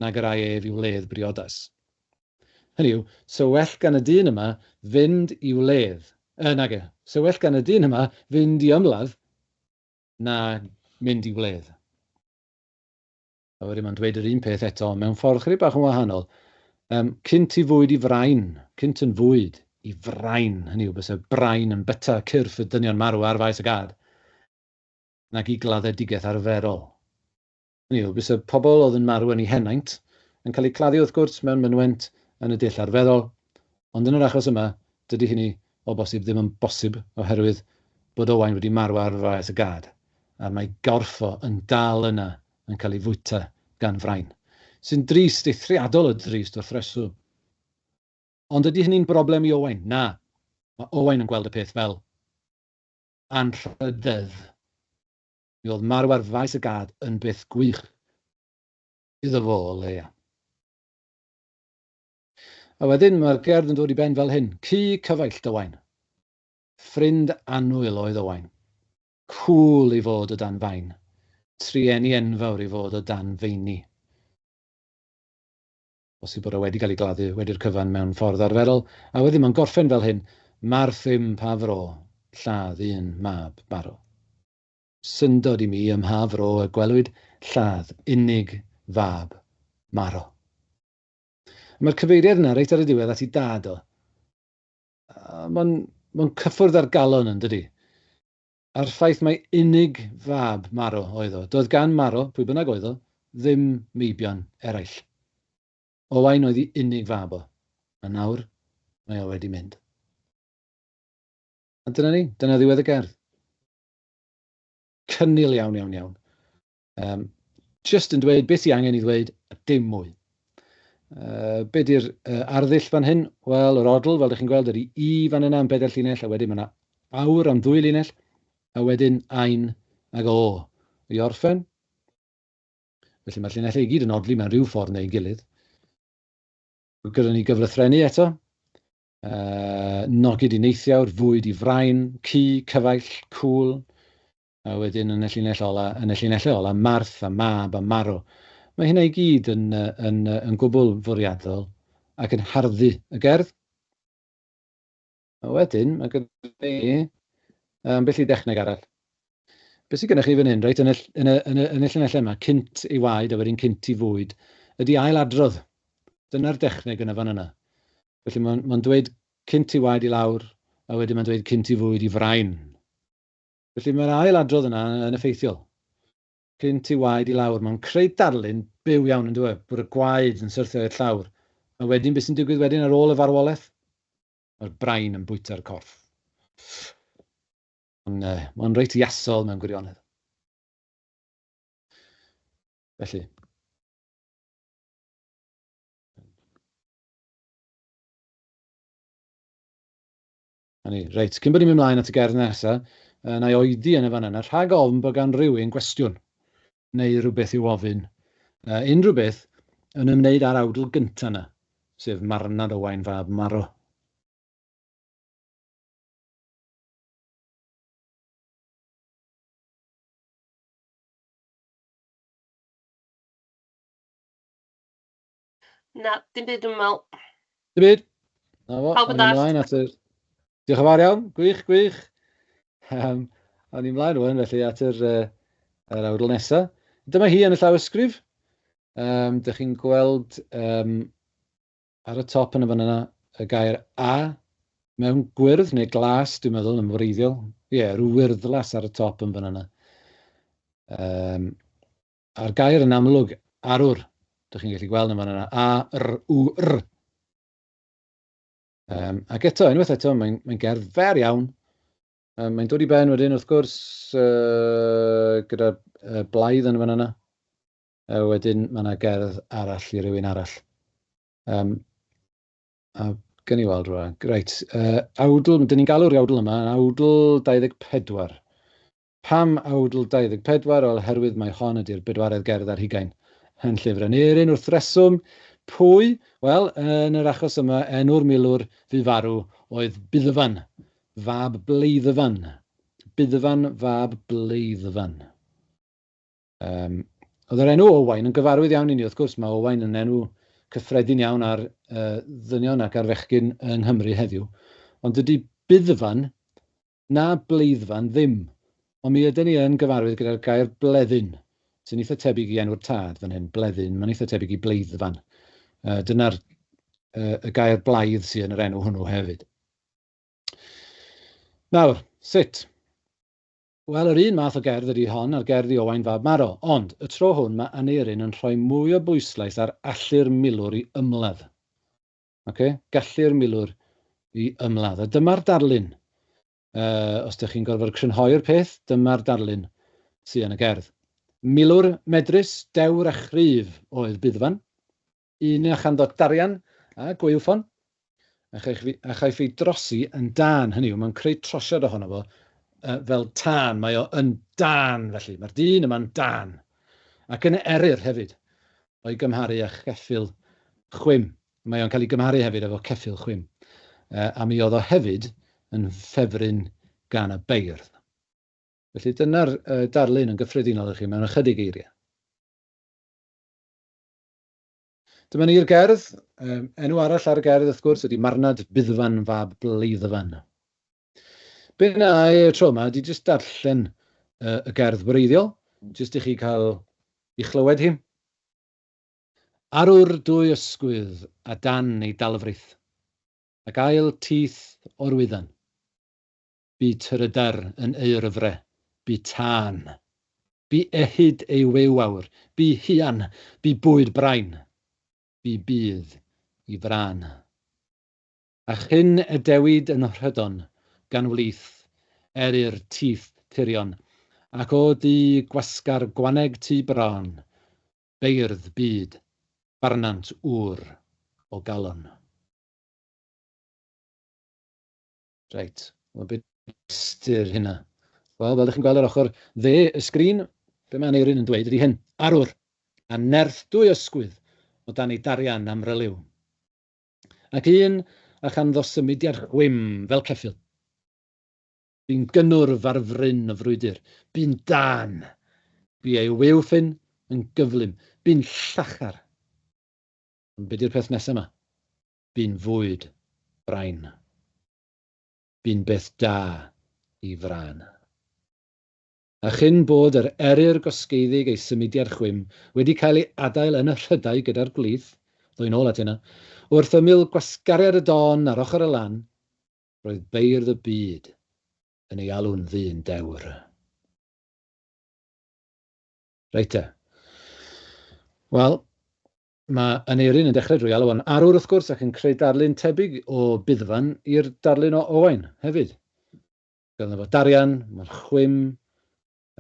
nag yr ai ef i'w wledd briodas. Hynny yw, se well gan y dyn yma fynd i wledd, nage, se well gan y dyn yma fynd i ymladd na mynd i wledd. A wedyn mae'n dweud yr un peth eto, mewn ffordd chydig bach yn wahanol. Cynt i fwyd i frain, cynt yn fwyd i frain, hynny yw, byse brain yn byta cyrff y dynion marw ar faes y gad, nag i gladdedigaeth arferol. Hynny yw, byse pobl oedd yn marw yn eu henaint yn cael eu claddu wrth gwrs mewn mynwent yn y dull arferol, ond yn yr achos yma, dydy hynny o bosib ddim yn bosib oherwydd bod Owain wedi marw ar faes y gad, a mae gorff o yn dal yna yn cael ei fwyta gan frain. Sy'n drist, eithriadol o drist wrth reswm. Ond ydy hynny'n broblem i Owain? Na. Mae Owain yn gweld y peth fel anrhydedd. Mi oedd marw ar faes y gad yn beth gwych iddo fo o leia. A wedyn mae'r gerdd yn dod i ben fel hyn. Cu cyfaill Owain. Ffrind annwyl oedd Owain. Cŵl i fod o dan fain. Trueni enfawr i fod o dan feini. Bosib bod o wedi cael ei gladdu wedi'r cyfan mewn ffordd arferol. A wedyn mae'n gorffen fel hyn. Marth im pa fro, lladd un mab Maro. Syndod i mi ym mha fro y gwelwyd lladd unig fab Maro. Mae'r cyfeiriad yna reit ar y diwedd at ei dad o. Mae'n ma cyffwrdd ar galon yn dydy? A'r ffaith mai unig fab Maro oedd o. Doedd gan Maro, pwy bynnag oedd o, ddim meibion eraill. Owain oedd ei unig fab o, a nawr mae o wedi mynd. A dyna ni, dyna ddiwedd y gerdd. Cynnil iawn, iawn, iawn. Just yn dweud beth sy'n angen i ddweud, a dim mwy. Be di'r arddull fan hyn? Wel, yr odl, fel ydych chi'n gweld, ydy i fan yna am bedair llinell, a wedyn mae yna awr am ddwy linell, a wedyn ain ag o i orffen. Felly mae'r llinellau i gyd yn odli mewn rhyw ffordd neu'i gilydd. Gyda ni gyflythrennu eto. Nogid i neithiawr, fwyd i frain, cu, cyfaill, cŵl. A wedyn yn y llinell ola, yn y llinellau ola, Marth a mab a marw. Mae hynna i gyd yn, yn, yn gwbl fwriadol ac yn harddu y gerdd. A wedyn, mae gyda ni ambell i dechneg arall. Be sydd gennych chi fan hyn, reit, yn y, yn y, yn y, yn y llinellau yma, cynt i waed a wedyn cynt i fwyd, ydy ail adrodd. Dyna'r dechneg yna fan yna. Felly mae'n ma dweud cynt i waed i lawr, a wedyn mae'n dweud cynt i fwyd i frain. Felly mae'r ail adrodd yna yn effeithiol. Cynt i waed i lawr, mae'n creu darlun byw iawn yn dweud, bod y gwaed yn syrthio i'r llawr. A wedyn beth sy'n digwydd wedyn ar ôl y farwolaeth? Mae'r brain yn bwyta'r corff. Mae'n ma reit iasol mewn gwirionedd. Felly. Na ni, reit, cyn bod ni'n mynd mlaen at y gerdd nesaf, na i oedi yn y fan yna, rhag ofn bod gan rywun gwestiwn neu rhywbeth i'w ofyn, unrhyw beth yn ymwneud â'r awdl gyntaf yna, sef Marwnad Owain fab Maro. Na, dim byd dwi'n meddwl. Dim byd? Na fo, Pawb yn awn ni dallt. ymlaen at yr... Diolch yn fawr iawn, gwych, gwych. Awn ni ymlaen rwan felly at yr, yr awdl nesaf. Dyma hi yn y llawysgrif. Dych chi'n gweld ar y top yn y fan yna y gair A mewn gwyrdd neu glas, dwi'n meddwl, yn wreiddiol. Ie, yeah, rhyw wyrddlas ar y top yn fan yna. A'r gair yn amlwg, arwr, dych chi'n gallu gweld yn fan yna, A, R, U, R. Ac eto, unwaith eto, mae'n mae gerdd fer iawn. Mae'n dod i ben wedyn, wrth gwrs, gyda blaidd yn fan yna. Wedyn mae yna gerdd arall i rywun arall. A gen i weld rwan. Reit, awdl, dyn ni'n galw'r awdl yma yn awdl 24. Pam awdl 24? Wel, oherwydd mai hon ydy'r bedwaredd gerdd ar hugain yn llyfr Aneurin, wrth reswm. Pwy? Wel, yn yr achos yma, enw'r milwr fu farw oedd Buddfan, fab Bleiddfan. Buddfan fab Bleiddfan. Oedd yr enw Owain yn gyfarwydd iawn i ni, wrth gwrs, mae Owain yn enw cyffredin iawn ar ddynion ac ar fechgyn yng Nghymru heddiw. Ond dydy Buddfan Na Bleiddfan ddim, ond mi yden ni yn gyfarwydd gyda'r gair bleddyn, sy'n eitha tebyg i enw'r tad fan hyn, Bleddyn, mae'n eitha tebyg i Bleiddfan. Dyna'r y gair blaidd sydd yn yr enw hwnnw hefyd. Nawr, sut? Wel, yr un math o gerdd ydy hon a'r gerdd i Owain fab Maro, ond y tro hwn mae Aneurin yn rhoi mwy o bwyslais ar allu'r milwr i ymladd. Ocê, gallu'r milwr i ymladd. A dyma'r darlun. Os dych chi'n gorfod crynhoi'r peth, dyma'r darlun sy yn y gerdd. Milwr medrus, dewr a chryf oedd Buddfan. Un a chanddo darian a gwaywffon, a chaiff, a chaiff ei drosi yn dân, hynny yw, mae'n creu trosiad ohono fo fel tân, mae o yn dân felly, mae'r dyn yma'n dân. Ac yn eryr hefyd, o'i gymharu â cheffyl chwim. Mae o'n cael ei gymharu hefyd efo ceffyl chwim. A mi oedd o hefyd yn ffefryn gan y beirdd. Felly dyna'r darlun yn gyffredinol i chi mewn ychydig eiriau. Dyma ni'r gerdd. Enw arall ar y gerdd, wrth gwrs, ydy Marwnad Buddfan fab Bleiddfan. Be wna i y tro yma ydy jyst darllen y gerdd wreiddiol, jyst i chi cael i chlywed hi. Arwr dwy ysgwydd a dan ei dalfrith, ac ail tith o'r wyddan. Bu trydar yn eurfre, bu tân. Bu ehud ei weuwawr, bu huan, bu bwyd brain, bu budd i frân. A chyn y dewid yn rhydon gan wlith eryr tith tirion, ac o du gwasgar gwaneg tu brân, beirdd byd, barnant ŵr o galon. Reit, wel be ystyr hynna? Wel, fel ydych chi'n gweld ar ochr dde y sgrin, be mae Aneurin yn dweud ydy hyn. Arwr, a nerth dwy ysgwydd o dan ei darian amryliw. Ac un a chanddo symudiad chwim fel ceffyl. Bu'n gynnwrf ar fryn y frwydr, bu'n dân. Bu ei waywffyn yn gyflym, bu'n llachar. Ond be di'r peth nesaf yma? Bu'n fwyd brain. Bu'n beth da i frân. A chyn bod yr eryr gosgeiddig ei symudiad chwim wedi cael ei adael yn y rhydau gyda'r gwlith, ddoi nôl at hynna, wrth ymyl gwasgariad y don ar ochr y lan, roedd beirdd y byd yn ei alw'n ddyn dewr. Reit te. Wel, mae Aneurin yn dechrau drwy alw o'n arwr wrth gwrs ac yn creu darlun tebyg o Buddfan i'r darlun o Owain hefyd. Ganddo fo darian, mae'n chwim,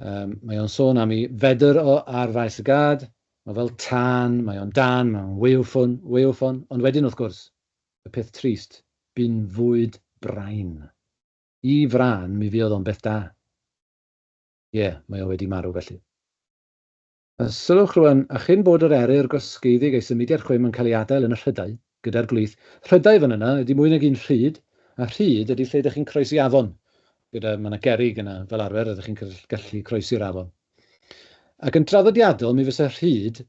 mae o'n sôn am ei fedr o ar faes y gad, mae fel tân, mae o'n dan, mae o'n waywffon, waywffon, ond wedyn wrth gwrs, y peth trist, bu'n fwyd brain. I frân, mi fuodd o'n beth da. Ie, mae o wedi marw felly. A sylwch rwan, a chyn bod yr eryr gosgeiddig ei symudiad chwim yn cael ei adael yn y rhydau, gyda'r gwlith, rhydau fan yna ydy mwy nag un rhyd, a rhyd ydy lle ydych chi'n croesi afon, gyda, mae yna gerrig yna fel arfer, ydych chi'n gallu croesi'r afon. Ac yn draddodiadol, mi fysa rhyd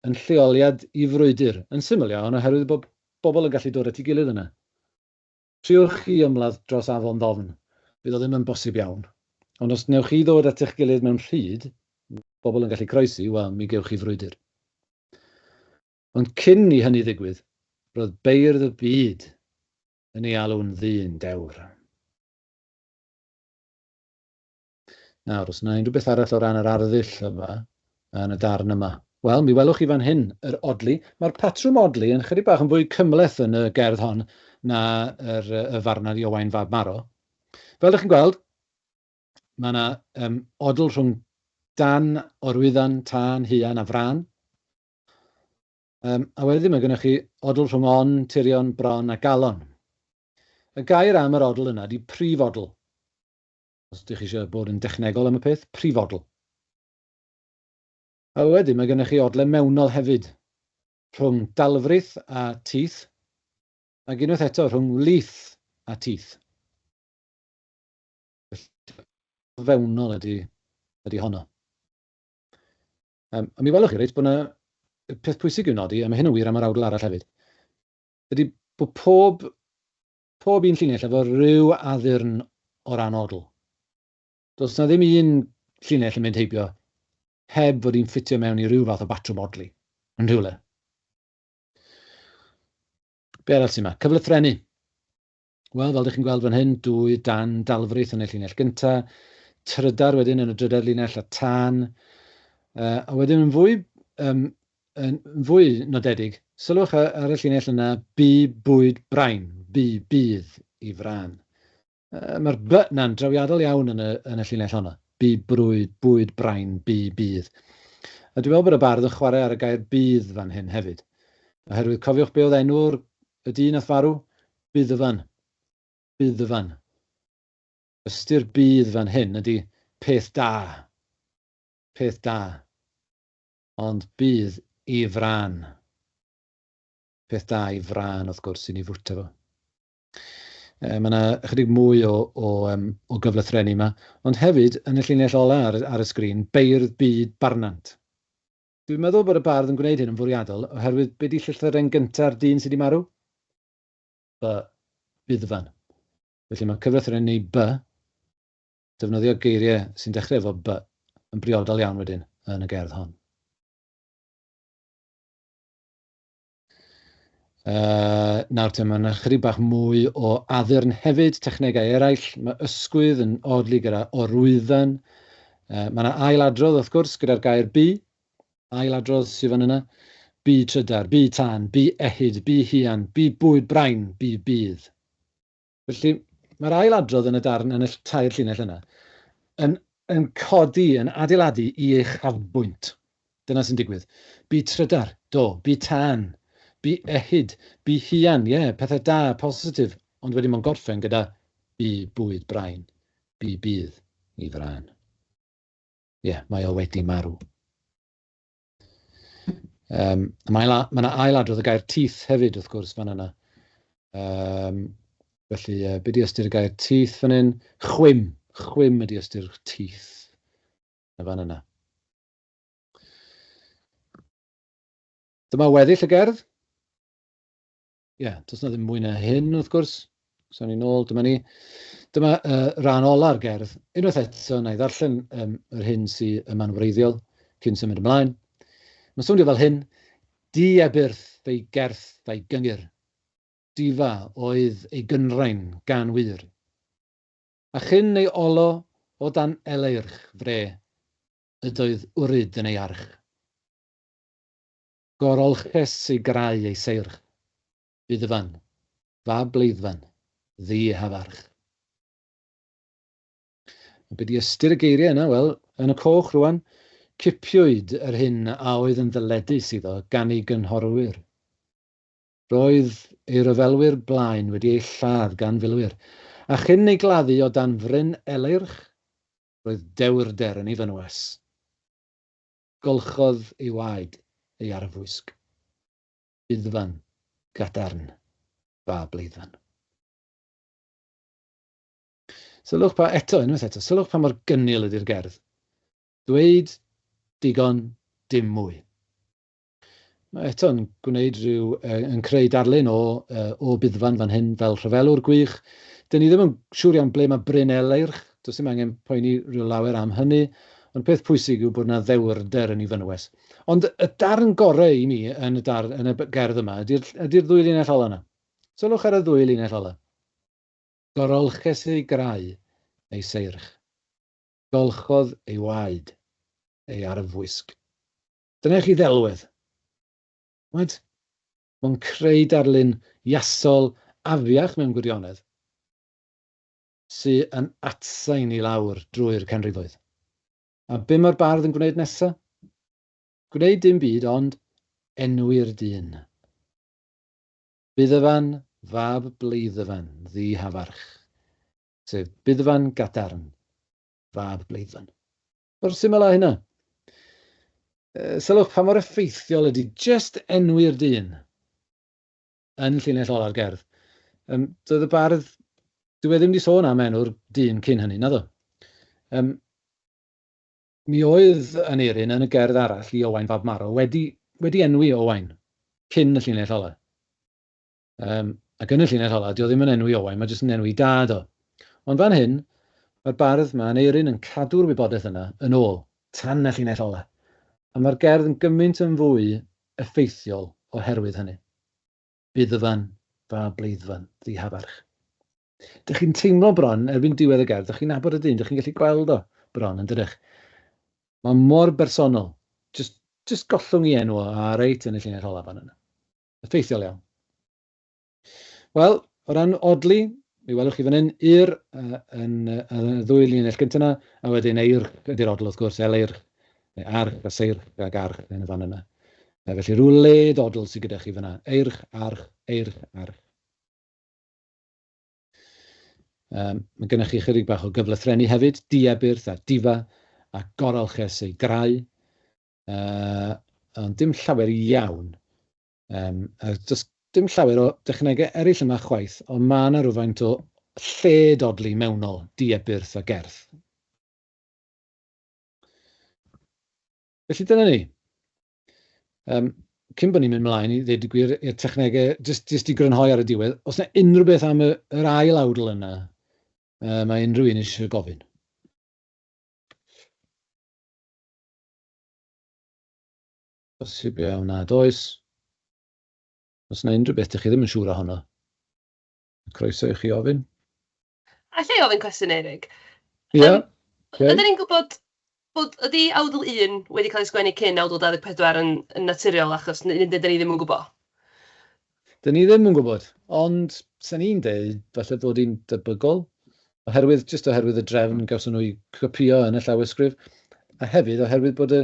yn lleoliad i frwydr, yn syml iawn, oherwydd bod bobl yn gallu dod at ei gilydd yna. Triwch chi ymladd dros afon ddofn, fydd o ddim yn bosib iawn. Ond os wnewch chi ddod at eich gilydd mewn rhyd, bobl yn gallu croesi, wel, mi gewch chi frwydr. Ond cyn i hynny ddigwydd, roedd beirdd y byd yn ei alw'n ddyn dewr. Nawr, os yna unrhyw beth arall o ran yr arddull yma, yn y darn yma? Wel, mi welwch chi fan hyn yr odli. Mae'r patrwm odli yn chydig bach yn fwy cymhleth yn y gerdd hon na yr, y farnad i Owain Fab Maro. Fel ydych chi'n gweld, mae yna odl rhwng dan, orwyddan, tân, huan a frân. A wedyn mae gennych chi odl rhwng on, tirion, bron a galon. Y gair am yr odl yna ydy prif odl. Os ydych chi eisiau bod yn dechnegol am y peth, prifodl. A wedyn mae gennych chi odle mewnol hefyd, rhwng dalfrith a teeth, ac unwaith eto rhwng wlith a teeth. Felly, fewnol ydy, ydy honno. A mi welwch chi, reit, bod yna peth pwysig i'w nodi, a mae hyn yn wir am yr awdl arall hefyd, ydy bod pob Pob un llinell efo rhyw addurn o ran odl. Does 'na ddim un llinell yn mynd heibio heb fod hi'n ffitio mewn i ryw fath o batrwm odli, yn rhywle. Be arall sy'n yma? Cyflythrennu. Wel, fel ydych chi'n gweld fan hyn, dwy dan dalfrith yn y llinell gynta, trydar wedyn yn y drydedd linell a tân. A wedyn yn fwy um, yn fwy nodedig, sylwch ar y llinell yna, bu bwyd brain, bu bydd i frân. Mae'r b 'na'n drawiadol iawn yn y, yn y llinell honno. Bu brwyd, bwyd brain, bu bydd. A dwi'n meddwl bod y bardd yn chwarae ar y gair bydd fan hyn hefyd. Oherwydd cofiwch be oedd enw'r y dyn nath farw? Buddfan. Buddfan. Ystyr bydd fan hyn ydy peth da. Peth da. Ond bydd i frân. Peth da i frân, wrth gwrs, i ni fwyta fo. Mae yna ychydig mwy o, o, o gyflythrennu yma, ond hefyd, yn y llinell ola ar, ar y sgrin, beirdd byd barnant. Dwi'n meddwl bod y bardd yn gwneud hyn yn fwriadol, oherwydd be di llythyren gynta'r dyn sydd wedi marw? B, Buddfan. Felly mae cyflythrennu B Defnyddio geiriau sy'n dechrau efo B yn briodol iawn wedyn yn y gerdd hon. Nawr te, mae yna chydig bach mwy o addurn hefyd, technegau eraill. Mae ysgwydd yn odli gyda orwydden. Mae yna ailadrodd, wrth gwrs, gyda'r gair bu. Ailadrodd sydd fan yna. Bu trydar, bu tân, bu ehud, bu huan, bu bwyd brain, bu bydd. Felly, mae'r ailadrodd yn y darn, yn y tair llinell yna, yn, yn codi, yn adeiladu i uchafbwynt. Dyna sy'n digwydd. Bu trydar, do, bu tân, bu ehud, bu huan, ie, yeah, pethau da, positif, ond wedyn mae'n gorffen gyda bu bwyd brain, bu bydd i frân. Ie, yeah, mae o wedi marw. Mae yna ailadrodd y gair teeth hefyd, wrth gwrs, fan yna. Felly, be di ystyr y gair teeth fan hyn? Chwim. Chwim ydi ystyr teeth. Y fan yna. Dyma weddill y gerdd. Ie, yeah, does na ddim mwy na hyn, wrth gwrs. So ni'n ôl, dyma ni. Dyma ran ola'r gerdd. Unwaith eto, na i ddarllen yr hyn sydd yma'n wreiddiol cyn symud ymlaen. Mae'n swnio fel hyn. Di ebyrth ei gerth a'i gyngor. Difa oedd ei gynrain gan wyr. A chyn ei olo o dan eleirch fre, ydoedd wryd yn ei arch. Gorolches ei grau ei seirch, Buddfan, fab Bleiddfan, ddi hafarch. A be di ystyr y geiriau yna? Wel, yn y coch rwan, cipiwyd yr hyn a oedd yn ddyledus iddo gan ei gynghorwyr. Roedd ei ryfelwyr blaen wedi eu lladd gan filwyr, a chyn ei gladdu o dan fryn Eleirch, roedd dewrder yn ei fynwes. Golchodd ei waed ei arfwisg. Buddfan, gadarn, fab Leiddfan. Sylwch pa, eto, unwaith eto, sylwch pa mor gynnil ydy'r gerdd. Dweud digon, dim mwy. Mae eto'n gwneud rhyw, yn creu darlun o, o Buddfan fan hyn fel rhyfelwr gwych. Dyn ni ddim yn siŵr iawn ble mae Bryn Eleirch, does dim angen poeni rhyw lawer am hynny, ond peth pwysig yw bod yna ddewrder yn ei fynwes. Ond y darn gorau i mi yn y, dar, yn y gerdd yma ydy'r ydy ddwy linell ola yna. Sylwch ar y ddwy linell ola. Gorolches ei grau ei seirch. Golchodd ei waed ei arfwisg. Dyna i chi ddelwedd. Chimod? Mae'n creu darlun iasol afiach mewn gwirionedd sy yn atsain i lawr drwy'r canrifoedd. A be mae'r bardd yn gwneud nesa? Gwneud dim byd ond enwi'r dyn. Buddfan fab Bleiddyfan ddi-hafarch, sef Buddfan Gadarn fab Bleiddyfan. Mor syml â hynna. Sylwch pa mor effeithiol ydy jyst enwi'r dyn yn llinell ola'r gerdd. Doedd y bardd, dyw e ddim wedi sôn am enw'r dyn cyn hynny, naddo. Mi oedd Aneirin yn y gerdd arall i Owain fab Maro wedi, wedi enwi Owain cyn y llinell ola. Ac yn y llinell ola, 'di o ddim yn enwi Owain, mae jyst yn enwi dad o. Ond fan hyn, mae'r bardd, mae Aneirin yn cadw'r wybodaeth yna yn ôl, tan y llinell ola. A mae'r gerdd yn gymaint yn fwy effeithiol oherwydd hynny. Buddfan, fab Bleiddfan, ddihafarch. Dych chi'n teimlo bron, erbyn diwedd y gerdd, dych chi'n nabod y dyn, dych chi'n gallu gweld o bron, yn dydych? Mae mor bersonol. Jyst, jyst gollwng i enw o, a reit yn y llinell ola fan yna. Effeithiol iawn. Wel, o ran odli, mi welwch chi fan hyn, ur yn y ddwy linell gyntaf yna, a wedyn eirch ydy'r odl wrth gwrs, eleirch, neu arch a seirch ag arch yn y fan yna. Felly rhyw led odl sydd gyda chi fyna, eirch, arch, eirch, arch. Mae gennych chi chydig bach o gyflythrennu hefyd, diebyrth a difa a goralches ei grau. Ond dim llawer iawn. A does dim llawer o dechnegau eraill yma chwaith, ond mae yna rhywfaint o lled-odli mewnol, diebyrth a gerth. Felly dyna ni. Cyn bod ni'n mynd mlaen i ddeud y gwir i'r technegau, jyst i grynhoi ar y diwedd, os yna unrhyw beth am y, yr ail awdl yna, mae unrhyw un eisiau gofyn. Bosib iawn nad oes. Os yna unrhyw beth dych chi ddim yn siŵr ohono, croeso i chi ofyn. Alla i ofyn cwestiwn, Eurig? Ie. Okay. Ydyn ni'n gwybod bod ydy awdl 1 wedi cael ei sgwennu cyn awdl 24 yn, yn naturiol, achos nid ydyn ni ddim yn gwybod? Dyn ni ddim yn gwybod, ond sen i'n deud falle bod hi'n debygol, oherwydd, jyst oherwydd y drefn gawson nhw eu copïo yn y llawysgrif, a hefyd oherwydd bod y,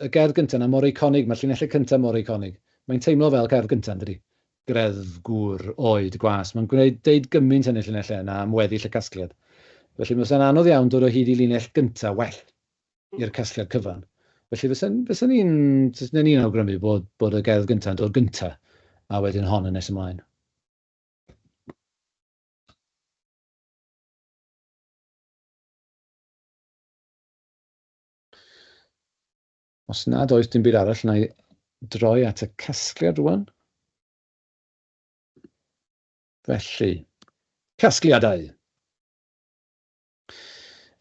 y gerdd gyntaf 'na mor eiconig, mae'r llinellau cyntaf mor eiconig. Mae'n teimlo fel cerdd gyntaf, yn dydi? Greddf, gŵr, oed, gwas. Mae'n gwneud deud gymaint yn y llinellau yna am weddill y casgliad. Felly mae'n fysa'n anodd iawn dod o hyd i linell gyntaf well i'r casgliad cyfan. Felly fysa'n fysa ni'n fysa ni'n awgrymu bod, bod y gerdd gyntaf yn dod gyntaf, a wedyn hon yn nes ymlaen. Os nad oes dim byd arall, na i droi at y casgliad rwan. Felly, casgliadau.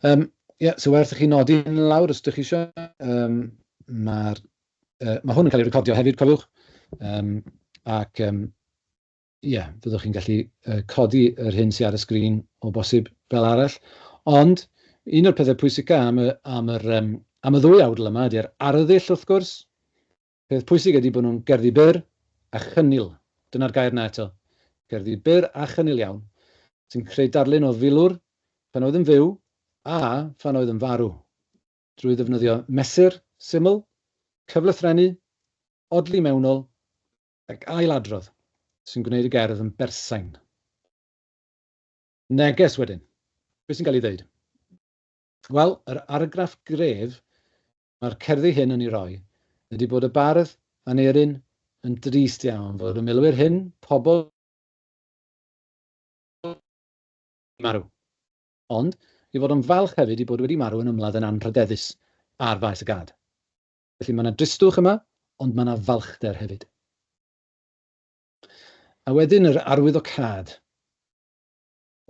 Um, yeah, so werth i chi nodi yn lawr os ydych chi eisiau. Um, Mae'r, mae hwn yn cael ei recordio hefyd, cofiwch. Um, ac um, ie, fyddwch chi'n gallu codi yr hyn sydd ar y sgrin o bosib fel arall. Ond un o'r pethau pwysica am y, am yr, um, am y ddwy awdl yma ydy'r arddull wrth gwrs. Peth pwysig ydy bod nhw'n gerddi byr a chynnil. Dyna'r gair na eto. Gerddi byr a chynnil iawn, sy'n creu darlun o filwr pan oedd yn fyw a phan oedd yn farw, drwy ddefnyddio mesur syml, cyflythrennu, odli mewnol Ac ailadrodd, sy'n gwneud y gerdd yn bersain. Neges wedyn. Be sy'n cael ei ddeud? Wel, yr argraff gref mae'r cerddi hyn yn ei roi ydy bod y bardd Aneurin yn drist iawn fod y milwyr hyn, pobl marw. Ond, ei fod o'n falch hefyd eu bod wedi marw yn ymladd yn anrhydeddus ar faes y gad. Felly mae yna dristwch yma, ond mae yna falchder hefyd. A wedyn yr arwyddocâd.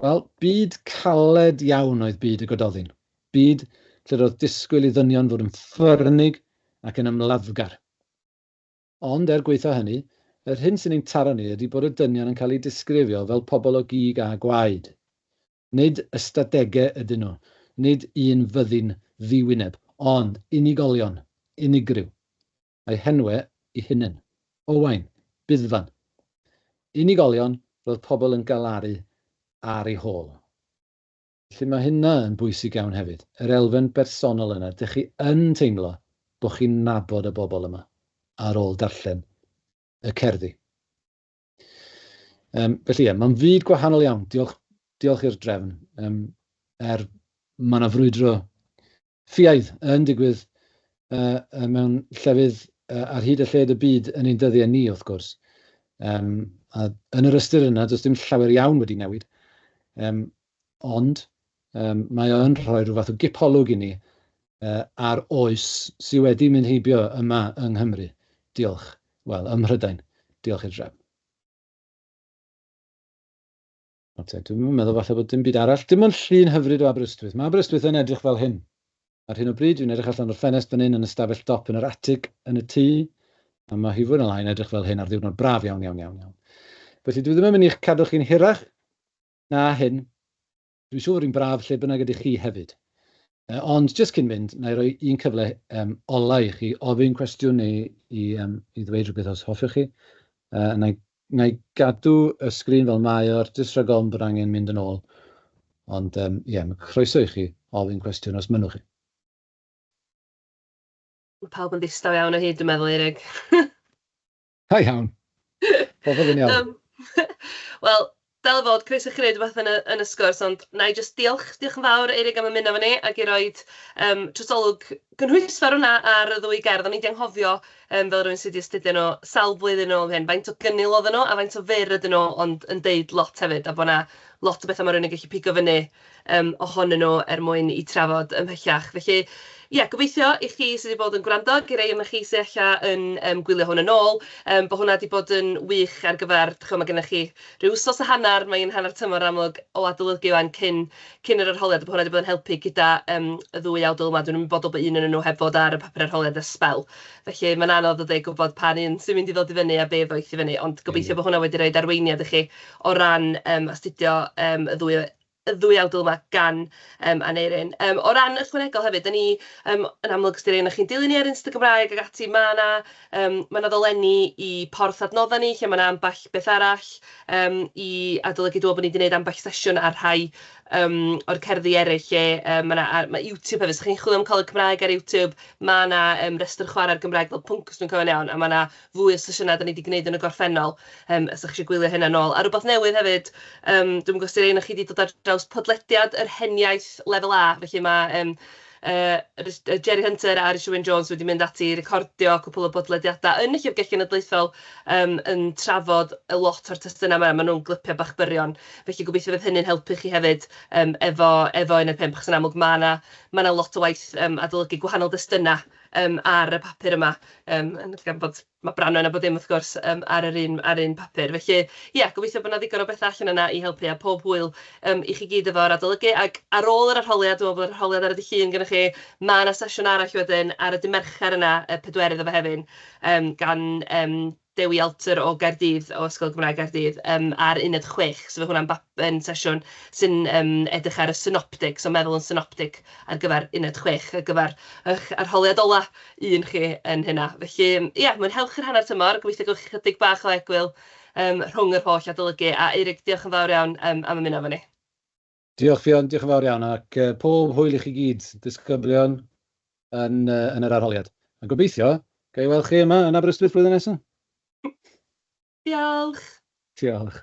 Wel, byd caled iawn oedd byd y Gododdin. Byd lle roedd disgwyl i ddynion fod yn ffyrnig ac yn ymladdgar. Ond er gwaetha hynny, yr hyn sy'n ein taro ni ydy bod y dynion yn cael eu disgrifio fel pobl o gig a gwaed. Nid ystadegau ydyn nhw, nid un fyddin ddi-wyneb, ond unigolion, unigryw. A'u henwau eu hunain. Owain, Buddfan. Unigolion roedd pobl yn galaru ar eu hôl. Felly mae hynna yn bwysig iawn hefyd, yr elfen bersonol yna, dych chi yn teimlo bod chi'n nabod y bobl yma ar ôl darllen y cerddi. Felly ie, mae'n fyd gwahanol iawn, diolch, diolch i'r drefn. Er mae yna frwydro ffiaidd yn digwydd mewn llefydd ar hyd a lled y byd yn ein dyddiau ni, wrth gwrs. A yn yr ystyr yna, does dim llawer iawn wedi newid. Ond mae o yn rhoi rhyw fath o gipolwg i ni ar oes sydd wedi mynd heibio yma yng Nghymru. Diolch. Wel, ym Mhrydain. Diolch i'r drefn. Oce, dwi'm yn meddwl falle bod dim byd arall. Dim ond llun hyfryd o Aberystwyth. Mae Aberystwyth yn edrych fel hyn. Ar hyn o bryd, dwi'n edrych allan o'r ffenest fan hyn yn y stafell dop yn yr atig yn y tŷ, a mae hi fwy na lai yn edrych fel hyn ar ddiwrnod braf iawn, iawn, iawn, iawn. Felly dwi ddim yn mynd i'ch cadw chi'n hirach na hyn. Dwi'n siŵr fod hi'n braf lle bynnag ydych chi hefyd. Ond jyst cyn mynd, na i roi un cyfle ola i chi ofyn cwestiwn neu i, i ddweud rhywbeth os hoffech chi. Na, i, na i gadw y sgrin fel mae o'r, jyst rhag ofn bod angen mynd yn ôl. Ond ie, yeah, mae croeso i chi ofyn cwestiwn os mynnwch chi. Mae pawb yn ddistaw iawn o hyd, dwi'n meddwl, Eurig. Da iawn. Popeth yn iawn. Wel, dal i fod, croeso i chi wneud rhywbeth yn y, yn y sgwrs, ond wna i jyst diolch, diolch yn fawr Eurig am ymuno efo ni ac i roid yym trosolwg gynhwysfawr hwnna ar y ddwy gerdd. O'n i 'di anghofio, yym fel rywun sy 'di astudio nhw sawl blwyddyn yn ôl hyn, faint o gynnil oedden nhw a faint o fyr ydyn nhw, ond yn deud lot hefyd, a bod 'na lot o betha ma' rywun yn gallu pigo fyny yym ohonyn nhw er mwyn eu trafod ymhellach. Felly ie, gobeithio i chi sy 'di bod yn gwrando, ac i rei ohonoch chi sy ella yn yym gwylio hwn yn ôl, yym bod hwnna 'di bod yn wych ar gyfer, dach chimod, ma' gennych chi ryw wsos a hanner, mae'n hanner tymor amlwg o adolygu 'wan cyn cyn yr arholiad, a bod hwnna 'di bod yn helpu gyda yym y ddwy awdl yma. Dwi'n ymwybodol bod un ohonyn nhw... ohonyn nhw heb fod ar y papur arholiad ers sbel. Felly mae'n anodd o ddeud gwybod pa un sy'n mynd i ddod i fyny a be ddoeth i fyny, ond gobeithio bod hwnna wedi rhoi arweiniad i chi o ran astudio y ddwy awdl yma gan Aneurin. O ran ychwanegol hefyd, dan ni yn amlwg, os 'di rhai ohonoch chi'n dilyn ni ar Insta Gymraeg ac ati, ma' 'na ddolenni i porth adnoddau ni, lle ma' 'na ambell beth arall i adolygu. Dwi'n meddwl bod ni 'di wneud ambell sesiwn ar rhai o'r cerddi eraill lle ma' 'na... a ma' YouTube hefyd, os chi'n chwilio am Coleg Cymraeg ar YouTube, ma' 'na restr chwarae'r Gymraeg fel pwnc, os dwi'n cofio'n iawn, a ma' 'na fwy o sesiynau dan ni 'di gwneud yn y gorffennol, os dach chi isio gwylio hynna nôl. A rywbeth newydd hefyd, dwi'm yn gwybod os 'di rhai ohonoch chi 'di dod ar draws podlediad Yr Heniaith Lefel A, felly ma' Jerry Hunter a Richard Wyn Jones wedi mynd ati i recordio cwpl o bodlediadau yn y Llyfrgell Genedlaethol yn trafod y lot o'r testunau 'ma. Maen nhw'n glipiau bach byrion, felly gobeithio fydd hynny'n helpu chi hefyd efo efo uned 5, achos yn amlwg ma' 'na ma' 'na lot o waith adolygu gwahanol destunau ar y papur yma, yn gan bod ma' Branwen a bob dim wrth gwrs ar yr un ar un papur. Felly ie, gobeithio bod 'na ddigon o betha allan yna i helpu, a pob hwyl i chi gyd efo'r adolygu. Ac ar ôl yr arholiad, dwi'n meddwl bod yr arholiad ar y dydd Llun gennych chi, ma' 'na sesiwn arall wedyn ar y dydd Mercher yna, y pedwerydd o Fehefin, gan Dewi Alter o Gaerdydd, o Ysgol Gymraeg Gaerdydd, ar uned 6. So fydd hwnna'n yn sesiwn sy'n edrych ar y synoptig, so meddwl yn synoptig ar gyfer uned 6, ar gyfer eich arholiad ola un chi yn hynna. Felly ie, mwynhewch yr hanner tymor, gobeithio gewch chi chydig bach o egwyl rhwng yr holl adolygu. A Eurig, diolch yn fawr iawn am ymuno efo ni. Diolch Ffion, diolch yn fawr iawn, ac pob hwyl i chi gyd, disgyblion yn, yn yr arholiad. A gobeithio, ga i weld chi yma yn Aberystwyth flwyddyn nesaf. Diolch! Diolch.